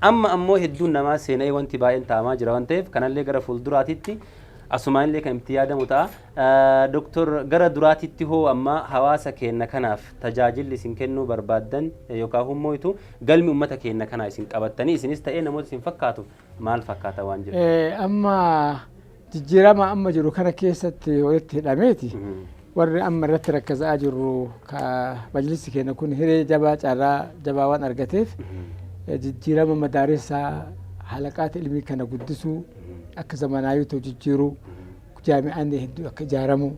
Amma ammoo hedduun namaa seena'ee wanti baay'een taa'amaa jira waan ta'eef kanallee gara fuulduraatitti asumaan illee kan itti yaadamu ta'a. Doktor, gara duraatitti hoo amma hawaasa keenya kanaaf tajaajilli isin kennuu barbaaddan yookaan hummoitu galmi uummata keenya kanaa isin qabattanii isinis ta'ee namoota isin fakkaatu maal fakkaata waan jiru? Amma jijjiirama amma jiru kana keessatti walitti hidhameeti. Warri amma irratti rakkaza'aa jirru ka majlisi keenya kun hiree jabaa carraa jabaa waan argateef jijjiirama madaarisaa halaqaata ilmii kana guddisuu akka zamanaayyuu ta'u jijjiiruu jaami'aan hedduu akka ijaaramu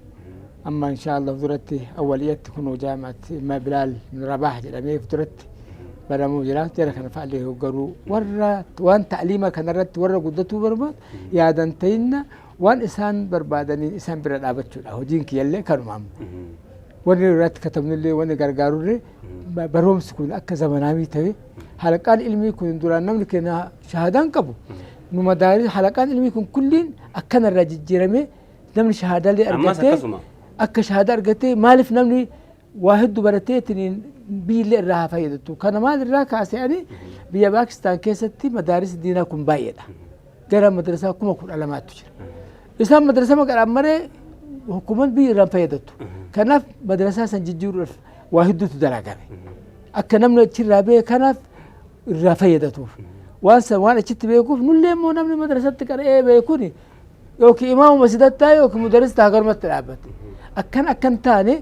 amma insha Allah duratti awwaliyatti kunoo jaami'atti ilma Bilaal Rabaah jedhamee duratti banamuu jira. Jara kana fa'allee hogganuu warra waan ta'liima kanarratti warra guddatuu barbaadu yaadan ta'inna waan isaan barbaadaniin isaan bira dhaabachuudha. Hojiin kiyyallee kanuma amma. Wanni irratti katabnullee wanni gargaarullee barumsi kun akka zamanaamii ta'e halaqaan ilmii kun duraan namni keenya shahaadaan qabu. Nu madaarii halaqaan ilmii kun kulliin akkanarraa jijjiiramee namni shahaadaallee argatee akka shahaadaa argatee maaliif namni waa hedduu baratee ittiin biyyillee irraa haa fayyadatu. Kana maal irraa kaasee ani biyya Paakistaan keessatti madaaris diinaa kun baay'eedha. Gara madrasaa 12,000tu jira. Isaan madrasaa maqaadhaan maree hukuman biyya irraa fayyadatu. Kanaaf madrasaa san jijjiiruudhaaf waa hedduutu dalagame. Akka namni achirraa beeke kanaaf irraa fayyadatuuf. Waan san waan achitti beekuuf nullee immoo namni madrasatti qara'ee beekuun yookiin imaama masjidattaa yookiin mudarris taa garumatti dhaabbate. Akkan akkan taane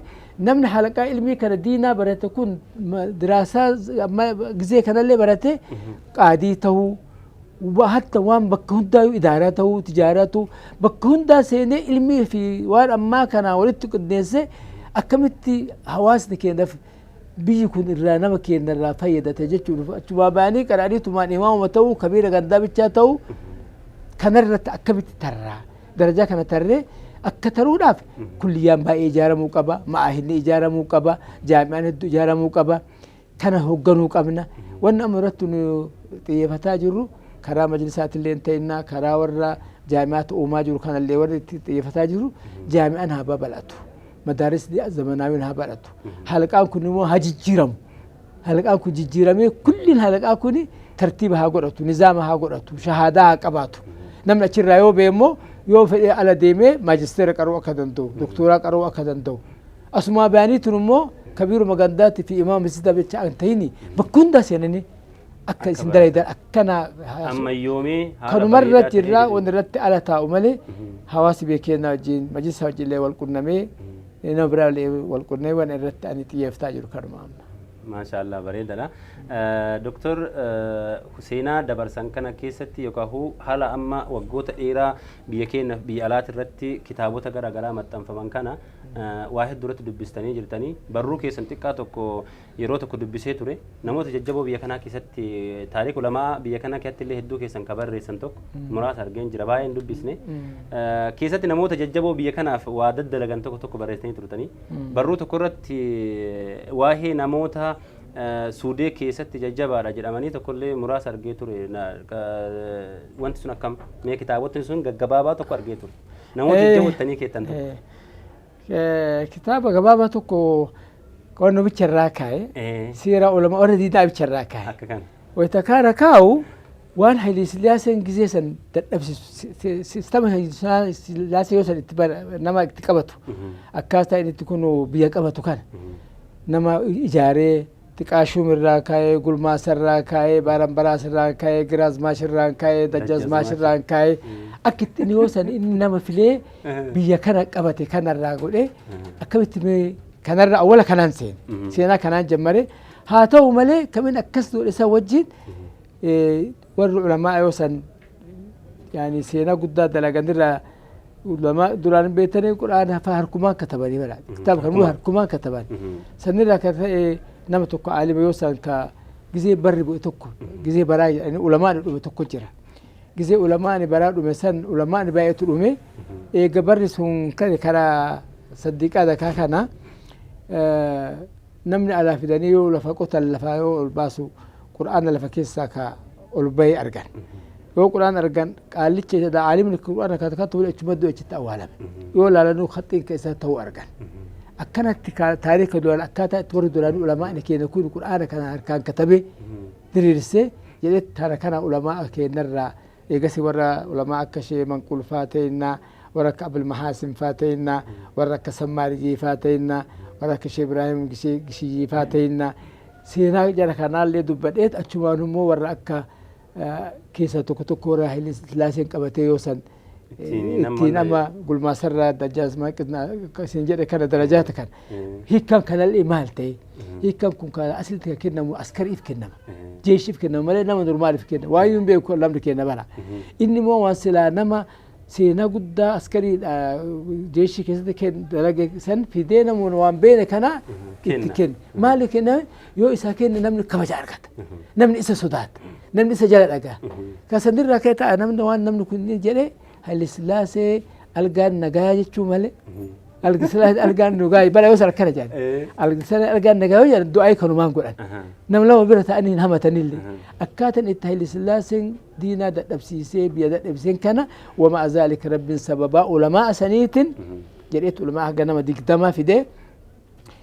namni halaqaa ilmii kana diinaa barate kun diraasaa gizee kanallee barate qaadii ta'uu hatta waan bakka hundaayyuu idaaraa ta'uu tijaaraa ta'uu bakka hundaa seenee ilmii fi waan ammaa kana walitti qindeessee akkamitti hawaasni keenyaaf biyyi kun irraa nama keenya irraa fayyadate jechuun achumaa ba'anii qara'anii tumaan imaamuma ta'uu kabiira gandaa bichaa ta'uu kanarratti akkamitti tarraa darajaa kana tarree akka taruudhaaf kulliyyaan baay'ee ijaaramuu qaba, ma'aahinni ijaaramuu qaba, jaami'aan hedduu ijaaramuu qaba. Kana hoogganuu qabna. Wanni amma irratti nu xiyyeeffataa jirru karaa majlisaatillee hin ta'innaa, karaa warra jaami'aata uumaa jiru kanallee warri itti xiyyeeffataa jiru, jaami'aan haa babal'atu. Madaarisni zamanaawiin haa bal'atu. Halaqaan kun immoo haa jijjiiramu. Halaqaan kun jijjiiramee kulliin halaqaa kun tartiiba haa godhatu, nizaama haa godhatu, shahaadaa haa qabaatu. Namni achirraa yoo ba'e immoo yoo fedhee ala deemee maajisteera qaruu akka danda'u, doktoraa qaruu akka danda'u. Asumaa bayanii tun immoo kabiiruma gandaatti fi imaama masjidaa bicha hin ta'ini, bakka hundaa seenanii akka isin dalaydan akkana ammayyoomee haala kanuma bareedaa irratti ta'ee irraa jedhu. Wanni irratti ala taa'u malee hawaasi beekennaa wajjin, majlisa wajjin illee wal qunnamee, nama biraa illee wal qunnamee, waan irratti ani xiyyeeffataa jiru kanuma amma. Maashaallah, bareedaadha. Doktor, seenaa dabarsan kana keessatti yookaan haala amma waggoota dheeraa biyya keenya biyya alaati irratti kitaabota garaa garaa maxxanfaman kana waa hedduu irratti dubbistanii jirtanii, barruu keessan xiqqaa tokko yeroo tokko dubbisee ture. Namoota jajjaboo biyya kanaa keessatti, taarika ulamaa biyya kanaa keessatti illee hedduu keessan ka barreessan tokko muraasa argeen jira, baay'een dubbisne. Keessatti namoota jajjaboo biyya kanaaf waa daddalagan tokko tokko barreessanii turtanii, barruu tokko irratti waa'ee namoota suudee keessatti jajjabaadha jedhamanii tokkollee muraasa argee ture. Wanti sun akkam? Mee kitaabotni sun gaggabaabaa tokko argee ture, namoota jajjaboo ittanii keettan tokko. Kitaaba gabaabaa tokko qo'annoo bicha irraa kaa'e, seera ulamaa warra diidaa bicha irraa kaa'e. Akka kana. Wayita kaana kaa'u waan Haile Sillaaseen gizee san dadhabsiisu, sistama Haile Sillaasee yoo san itti nama itti qabatu, akkaataa inni itti kun biyya qabatu kana, nama ijaaree Xiqaashuum irraa kaa'ee, Gulmaasa irraa kaa'ee, Baaranbaraas irraa kaa'ee, Giraazmaash irraa kaa'ee, Dajjaazmaash irraa kaa'ee, akka itti inni yoo san inni nama filee biyya kana qabate kanarraa godhee akkamitti mee kanarraa awwala kanaan seene, seenaa kanaan jammare. Haa ta'u malee kamiin akkas godhe san wajjin warri ulamaa yoo san yaani seenaa guddaa dalaganirraa, ulamaa duraan beektanii quraana afaan harkumaan katabanii bara kitaaba kan harkumaan kataban sanirraa kan ta'e, nama tokko aalima yoo san ka gizee barri bu'e tokko, gizee baraa jedhanii ulamaan dhume tokko jira. Gizee ulamaan baraa dhume san ulamaan baay'eetu dhume. Eega barri sun kan karaa saddiqaa dakaa kana namni alaa fidanii yoo lafa qotan, lafaa yoo ol baasu qur'aana lafa keessaa ka ol bahee argan. Yoo qur'aan argan qaallicha isa aalimni qur'aana kan ta'u achuma du'e, achitti awwaalame. Yoo laalanuu khaxiin ka isaa ta'uu argan. Akkanatti taarika duraan akkaataa itti warri duraanii ulamaan keenya kun qur'aana kana harkaan katabee diriirsee jedhee tana kana ulamaa keenyarraa eegasi warra ulamaa akka shee Manqulfaa ta'innaa, warra akka Abul Mahaasin faa ta'innaa, warra akka Sammaariyii faa ta'innaa, warra akka Shee Ibraahim Gishiyyii faa ta'innaa, seenaa jara kanaallee dubbadheet achumaan immoo warra akka keessaa tokko tokko warra Haile Sillaaseen qabatee yoo san ittiin amma Gulmaasarraa Dajjaazmaa isin jedhe kana darajaata kana hiikkaan kanallee maal ta'e, hiikkaan kun kan aslitti kan kennamu askariif kennama, jeeshiif kennama malee nama normaaliif kenna waan hin beeku lamni kenna bara. Inni immoo waan silaa nama seenaa guddaa askarii jeeshii keessatti dalage san fidee namoonni waan beene kana itti kenne. Maali kenname? Yoo isaa kenne namni kabaja argata, namni isa sodaata, namni isa jala dhagaa. Kan sanirraa ka'e ta'a namni waan namni kun jedhe Haile Sillaasee algaan nagaa jechuu malee, algaan nagaa bara yoo san akkana jedhan, algaan nagaa yoo jedhan du'aa kanumaan godhan, nama lama bira ta'anii hin hamatanillee. Akkaataan itti Haile Sillaaseen diinaa dadhabsiisee biyya dadhabsiiseen kana, wama azaalika rabbiin sababaa ulamaa saniitiin jedheetu ulamaa haga nama 20 fidee,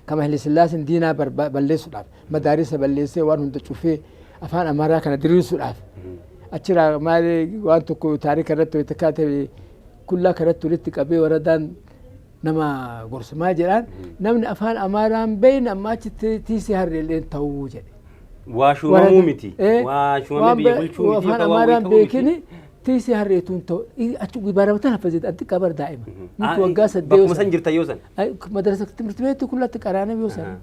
kama Haile Sillaaseen diinaa balleessuudhaaf madaarisa balleessee, waan hunda cufee, afaan Amaaraa kana diriirsuudhaaf achirraa maali waan tokko taarika irratti wayita kaatee kullaa kanatti walitti qabee waradaan nama gorsu maal jedhaan, namni afaan Amaaraan beeyne amma achitti tiisee harreelleen ta'uu jedhe. Waa shuumamuu miti. Waa shuumamee biyya bulchuu miti. Afaan Amaaraan beekini tiisee harreetuun ta'u achi baramatan hafa jedhe, anti qabar daa'ima. Nuti waggaa 8. Bakkuma san jirta yoo san. Madarasa ትምህርት ቤት kullatti qaraanee yoo san.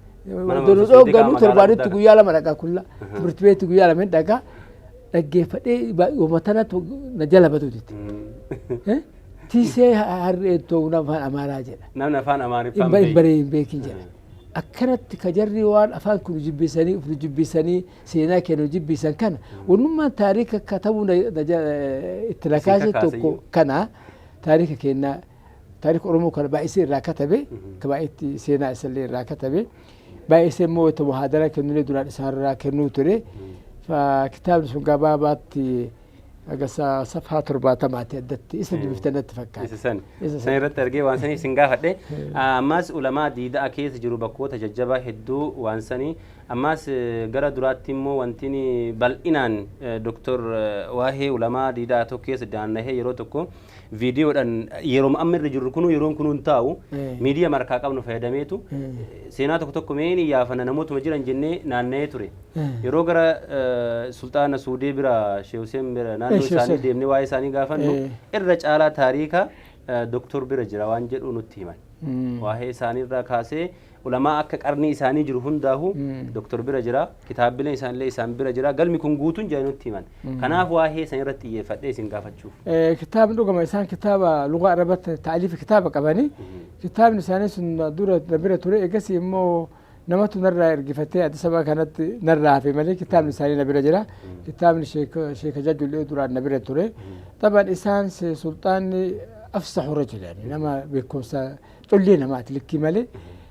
Doonuu dhoogganuu torbaanitti guyyaa lama dhaqaa, kulla ትምህርት ቤት guyyaa lama dhaqaa, dhaggeeffadhee uumatanatti na jala batuuti. Tiisee harreen ta'uu afaan Amaaraa jedha. Namni afaan Amaariffaan hin baree hin beekin jedha. Akkanatti ka jarri waan afaan kun jibbisanii uf jibbisanii seenaa keenya jibbisan kana, wannummaan taarika katabuu itti nakaase tokko kana, taarika keenya, taarika Oromoo kana baay'isee irraa katabe, ka baay'eetti seenaa isallee irraa katabe. Baay'isee immoo wayita muhaadara kennullee duraan isaanirraa kennuu ture. Kitaabni sun gabaabaatti haga safhaa 70ti addatti isa dubbiftan natti fakkaata. Isa san. Isa San irratti argee waan sanii isin gaafadhe. Ammas ulamaa diidaa keessa jiru bakkoota jajjabaa hedduu waan sanii. Ammas gara duraatti immoo wanti bal'inaan doktor waa'ee ulamaa diidaa tokko keessa daannahee yeroo tokko viidiyoodhaan yeroo amma irra jirru kunu yeroon kunuu hin taa'u miidiyaa markaa qabnu fayyadameetu seenaa tokko tokko mee ni yaafana namootuma jiran jennee naanna'ee ture. Yeroo gara sulxaana Suudee bira, Sheekh Hussein bira, naannoo isaanii deemnee waa'ee isaanii gaafannu, irra caalaa taariika doktor bira jira waan jedhu nutti himan. Waa'ee isaaniirraa kaasee ulamaa akka qarnii isaanii jiru hundaahu doktor bira jira, kitaabbileen isaanillee isaan bira jira, galmi kun guutuun jira nutti himan. Kanaaf waa'ee isaan irratti xiyyeeffadhee isin gaafachuuf. Kitaabni dhugama isaan kitaaba lugaa arabatti ta'aliif kitaaba qabanii, kitaabni isaanii sun dura na bira ture. Egasii immoo namatu narraa ergifatee Addis Ababa kanatti narraa hafe malee kitaabni isaanii na bira jira. Kitaabni Sheeka Jajjullee duraan na bira ture. Taban isaan sulxaanni afsahu rajul, yani nama beekumsa collee namaati likkii malee,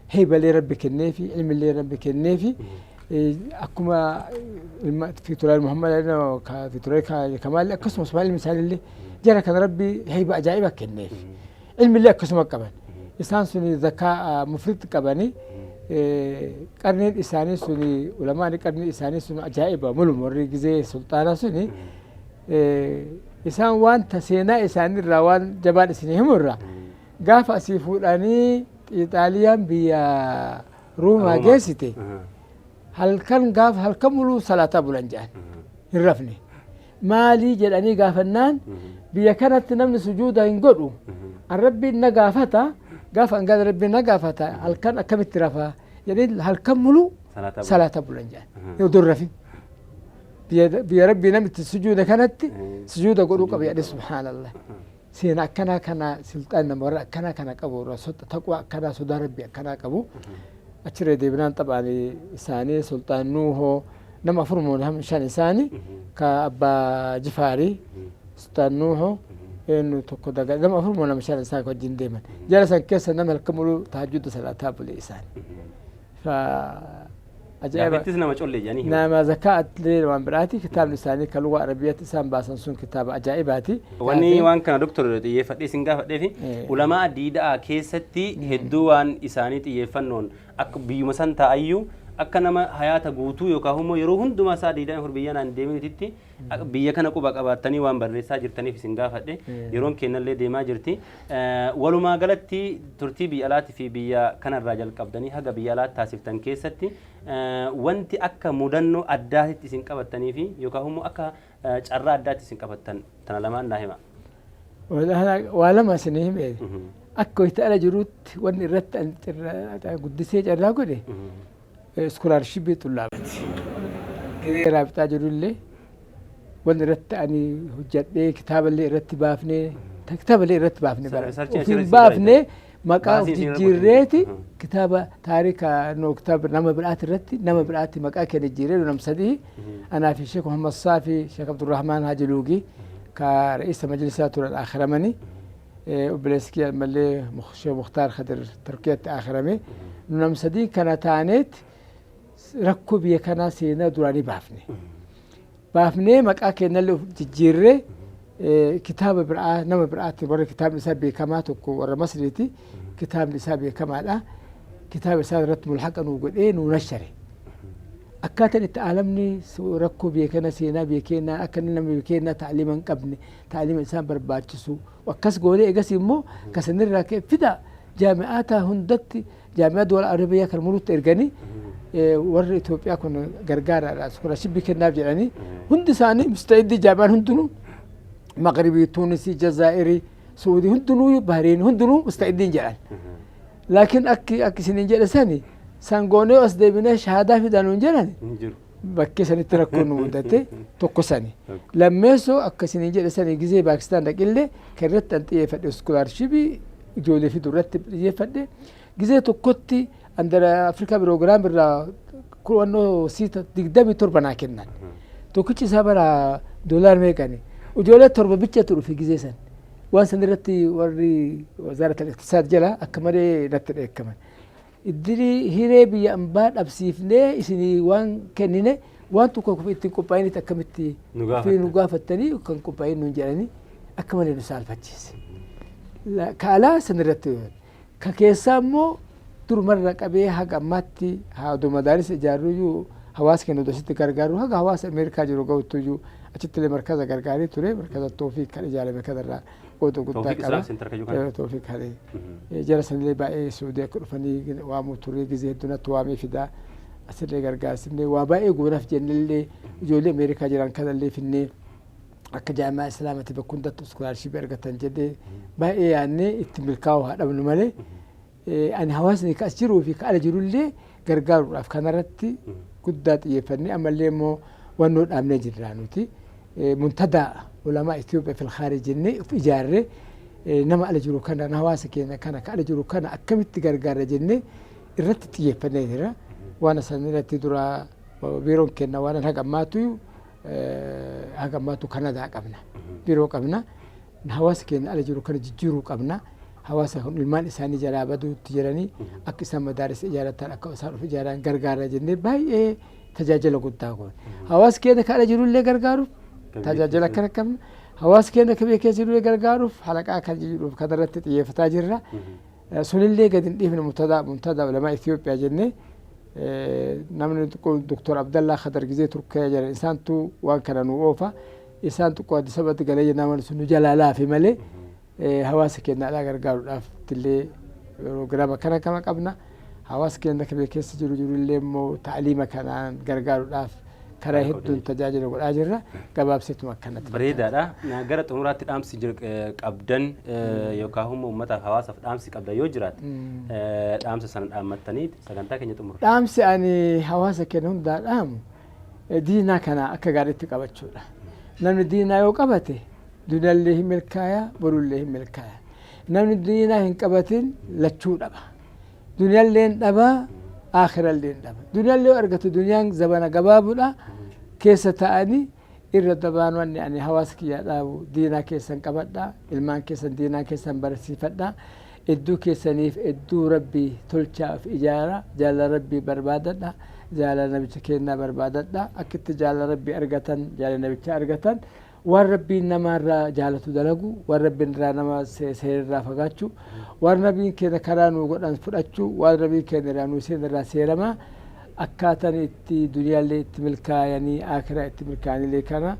heebalee Rabbi kenneefi, ilmillee Rabbi kenneefi, akkuma ilma Fiituraay Muhammad, Fiituraay Kamaallee akkasumas ilmi isaaniillee jara kana Rabbi heeba ajaa'iba kenneef, ilmillee akkasuma qaban. Isaan suni zakaa mufrit qabanii, qarniin isaanii suni, ulamaan qarnii isaanii sun ajaa'iba muluma. Warri gizee sulxaana suni isaan wanta seenaa isaanii irraa waan jabaan isinii himu irraa, gaafa asii fuudhanii Xaaliyaan biyya Ruumaa geessite, halkan gaafa halkan muluu salaataa bulan jedhan, hin rafne. Maalii jedhanii gaafannaan, biyya kanatti namni sujuuda hin godhu, an Rabbiin na gaafata, gaafa an gala Rabbiin na gaafata, halkan akkamitti rafaa jedhanii halkan muluu salaata bulan jedhan yoo rafin. Biyya Rabbii namni itti sujuuda kanatti sujuuda godhuu qaba jedhanii. Subhaanallah, seenaa akkanaa kana sulxaan nama warra akkanaa kana qabu, taqwa akkanaa, sodaa Rabbii akkanaa qabu. Achirra deebinaan taphaan isaanii sulxaan Nuuhoo nama afur moo nama shan isaanii ka abbaa Jifaarii, sulxaan Nuuhoo eenyu tokko daga, nama afur moo nama shan isaan wajjin deeman. Jara san keessa nama halkan muluu tahajjuda salaataa bule isaan. Ajaa'iba. Gaafittis nama collee jedhanii himu. Nama zakaa'atlee waan biraati. Kitaabni isaanii kan lugaa Arabiyyaatti isaan baasan sun kitaaba ajaa'ibaati. Wanni waan kana doktor xiyyeeffadhee isin gaafadhee fi ulamaa diidaa keessatti hedduu waan isaanii xiyyeeffannoon akka biyyuma san taa'ayyuu akka nama hayaata guutuu yookaan immoo yeroo hundumaa isaa 24 biyya naan deeminitti biyya kana quba qabaattanii waan barreessaa jirtaniif isin gaafadhe. Yeroon kennallee deemaa jirti. Walumaa galatti turtii biyya alaatii fi biyya kanarraa jalqabdanii haga biyya alaatti taasiftan keessatti wanti akka mudannoo addaatitti isin qabattanii fi yookaan immoo akka carraa addaatti isin qabattan tana lamaan naa hima. Waa lama isin hime. Akka wayita ala jirutti wanni irratti guddisee carraa godhe scholarshipii xullaabati. Giree raabixaa jirullee wanni irratti ani hojjadhee kitaaballee irratti baafnee, kitaaballee irratti baafne bara. Ofiin baafnee maqaa of jijjiirreeti kitaaba taarika no kitaaba nama biraati irratti, nama biraatti maqaa keenya jijjiirree nam sadii, anaa fi Sheekh Muhammad Saafi, Sheekh Abdurrahmaan Haji Luugii ka ra'iisa majlisaa turan akhiramanii, obboleessi kiyya ammallee Sheekh Mukhtaar Khadir Turkiyatti akhirame, nu nam sadii kana taaneet rakkoo biyya kanaa seenaa duraanii baafne. Baafnee maqaa keenyallee of jijjiirree kitaaba biraa nama biraatti, warra kitaabni isaa beekamaa tokko warra Masriiti, kitaabni isaa beekamaadha. Kitaaba isaa irratti mulhaqa nuu godhee nuu nashare. Akkaataan itti aalamni rakkoo biyya kana, seenaa biyya keenyaa, akka inni nama biyya keenyaa ta'liima hin qabne, ta'liima isaan barbaachisu akkas goonee, egas immoo kasanirraa ka'e fida jaami'aata hundatti, jaami'aa duwal Arabiyaa kan mulutti erganii, warri Itoophiyaa kun gargaaraadha, scholarshipii kennaaf jedhanii, hundi isaanii musta'iddii, jaami'aan hundinuu, Maghribii, Tuunisii, Jazaa'irii, Suudii hundinuu, Bahrein hundinuu musta'iddiin jedhan. Laakiin akki isiniin jedhe sani sangoonee as deebinee shahaadaa fidaa nuun jedhan, bakkee sanitti rakkoon nu mudate tokko sani. Lammeessoo akka isiniin jedhe sani gizee Paakistaan dhaqillee kan irratti an xiyyeeffadhe scholarshipii ijoollee fiduu irratti xiyyeeffadhe. Gizee tokkotti andara Afrikaa program irraa ku'annoo seata 27 naa kennan. Tokkichi isaa bara doolaar meeqani? Ijoollee torba bichatu dhufe gizee san. Waan san irratti warri wazaarat al-iqtisaad jala akka malee natti dheekkaman. Iddirii hiree biyya ambaa dhabsiifnee isinii waan kennine waan tokko ittiin qophaa'initti akkamitti nu gaafattanii kan qophaa'in nuun jedhanii akka malee nu saalfachiise. Ka alaa san irratti, ka keessaa immoo durumarra qabee haga ammaatti haa madaaris ijaarruyyuu, hawaasa keenya asitti gargaaru, haga hawaasa Ameerikaa jiru ga'uttuyyuu achitti illee markaza gargaarii ture. Markaza Toofiik kan ijaarame kanarraa qooda guddaa qaba. Toofiik kan jara sanillee baay'ee Suudii akka dhufanii waamuu ture, gizee hedduu natti waamee fidaa, asillee gargaarsifnee waa baay'ee goonaaf jennellee ijoollee Ameerikaa jiran kanallee finnee akka jaamaa Islaamatti bakka hundattuu scholarshipii argatan jedhee baay'ee yaadnee itti milkaa'uu haa dhabnu malee, ani hawaasni ka as jiruu fi ka ala jirullee gargaaruudhaaf kanarratti guddaa xiyyeeffannee ammallee immoo wannoo dhaabnee jirra. Nuti Muntadaa Ulamaa Itoophiyaa fil Khaarij jennee of ijaarree, nama ala jiru kana, hawaasa keenya kana ka ala jiru kana akkamitti gargaarra jennee irratti xiyyeeffannee jira. Waan san irratti dura biiroon kenna waan haga ammaatu Kanadaa qabna. Biiroo qabna. Hawaasa keenya ala jiru kana jijjiiruu qabna. Hawaasa kun ilmaan isaanii jalaa baduutti jiranii, akka isaan madaarisa ijaarratan, akka isaan of ijaaran gargaara jennee baay'ee tajaajila guddaa goone. Hawaasa keenya kan ala jirullee gargaaruuf tajaajila akkana qabna. Hawaasa keenya kan biyya keessa jirullee gargaaruuf halaqaa kan jedhuuf kanarratti xiyyeeffataa jirra. Sunillee gadi hin dhiifne. Muntadaa Ulamaa Itoophiyaa jennee namni Doktor Abdallaa Khadar gizee Turkiyaa jiran isaantu waan kana nu oofa. Isaan xiqqoo Addis Ababatti galee jennaan wanti sun nu jalaa laafe malee, hawaasa keenya alaa gargaaruudhaaf illee piroogiraama kana kama qabna. Hawaasa keenya kan biyya keessa jiru jirullee immoo ta'aliima kanaan gargaaruudhaaf karaa hedduun tajaajila godhaa jirra. Gabaabseetuma akkanatti. Bareedaadha. Gara xumuraatti dhaamsi qabdan yookaan immoo uummataaf, hawaasaaf dhaamsi qabdan yoo jiraate, dhaamsa sana dhaammattanii sagantaa keenya xumurra. Dhaamsi ani hawaasa keenya hundaa dhaamu diinaa kana akka gaariitti qabachuudha. Namni diinaa yoo qabate duniyaallee hin milkaaya, borullee hin milkaaya. Namni diinaa hin qabatin lachuu dhaba. Duniyaallee hin dhabaa, aakhirallee hin dhaba. Duniyaallee yoo argatu duniyaan zabana gabaabuudha, keessa ta'anii irra dabaan. Wanni ani hawaasa kiyyaa dhaabu, diinaa keessan qabadha, ilmaan keessan diinaa keessan barsiifadha. Iddoo keessaniif iddoo Rabbii tolchaaf ijaara, jaalala Rabbii barbaadadha, jaalala nabicha kennaa barbaadadha. Akkitti jaalala Rabbii argatan, jaalala nabichaa argatan, waan Rabbiin namaarraa jaalatu dalagu, waan Rabbiin irraa nama seerarraa fagaachuu, waan Rabbiin keenya karaa nuu godhan fudhachuu, waan Rabbiin keenya irraa nuu seen irraa seeramaa, akkaataan itti duniyaallee itti milkaayanii akiraa itti milkaa'anillee kana.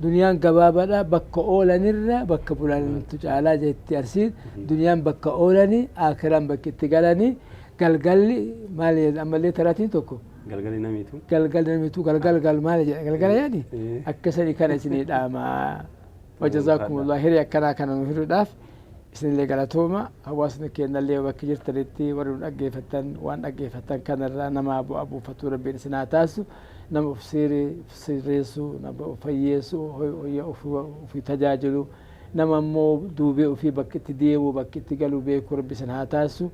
Duniyaan gabaabaadha, bakka oolanirra bakka bulantu caalaa jetti Arsiin. Duniyaan bakka oolanii, akiraan bakka itti galanii. Galgalli maal ammallee taraatiin tokko. Galgalli namiitu. Galgalli namiitu galgal gal maal jedha, galgala yaani akkasanii kana isinii dhaamaa. Wajazaakumullah, hiree akkanaa kana nu hiruudhaaf isinillee galatooma. Hawaasni keenyallee bakka jirtanitti warri nu dhaggeeffattan, waan dhaggeeffattan kanarraa nama bu'aa buufatuu Rabbiin isin haa taasisu. Nama of sirreessu, nama of fayyeessu, ofii tajaajilu, nama immoo duubee ofii bakka itti deemu, bakka itti galu beeku Rabbi isin haa taasisu.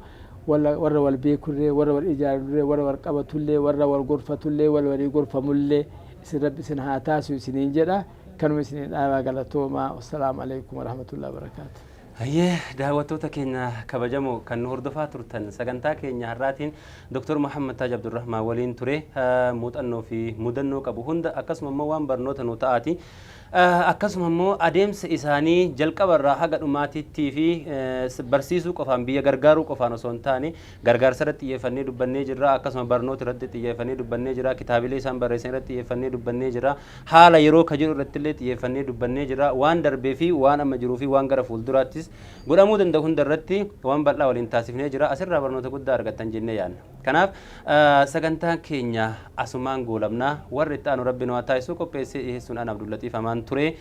Warra wal beekullee, warra wal ijaarullee, warra wal qabatullee, warra wal gorfatullee, wal walii gorfamullee isin Rabbi isin haa taasisu isiniin jedha. Kanuma isiniin dhaabaa, galatoomaa. Wassalaamu alaikum warahmatullahi wabarakaatu. Hayyee, daawwattoota keenya kabajamoo kan nu hordofaa turtan, sagantaa keenya har'aatiin Dr. Muhammad Taaj Abdurrahmaan waliin ture. Muuxannoo fi mudannoo qabu hunda, akkasuma immoo waan barnoota nu ta'aati. Akkasuma immoo adeemsa isaanii jalqabarraa haga dhumaatittii fi barsiisuu qofaan, biyya gargaaruu qofaan osoo hin taane, gargaarsa irratti xiyyeeffannee dubbannee jirra. Akkasuma barnoota irratti xiyyeeffannee dubbannee jirra. Kitaabilee isaan barreessan irratti xiyyeeffannee dubbannee jirra. Haala yeroo ka jiru irratti illee xiyyeeffannee dubbannee jirra. Waan darbee fi waan amma jiruu fi waan gara fuulduraattis godhamuu danda'u hunda irratti waan bal'aa waliin taasifnee jira. Asirraa barnoota guddaa argattan jennee yaadna. Kanaaf sagantaan keenya asumaan goolabnaa. Warri itti aanu Rabbi nu haa taasisu. Qopheessee dhiyeessuun ana Abdullatiif Amaan ture.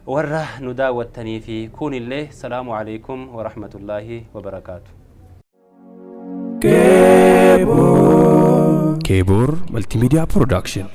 Warra nu daawwattanii fi kunillee salaamu alaikum wa rahmatullaahi wa barakaatu. Keebor Multimedia Production.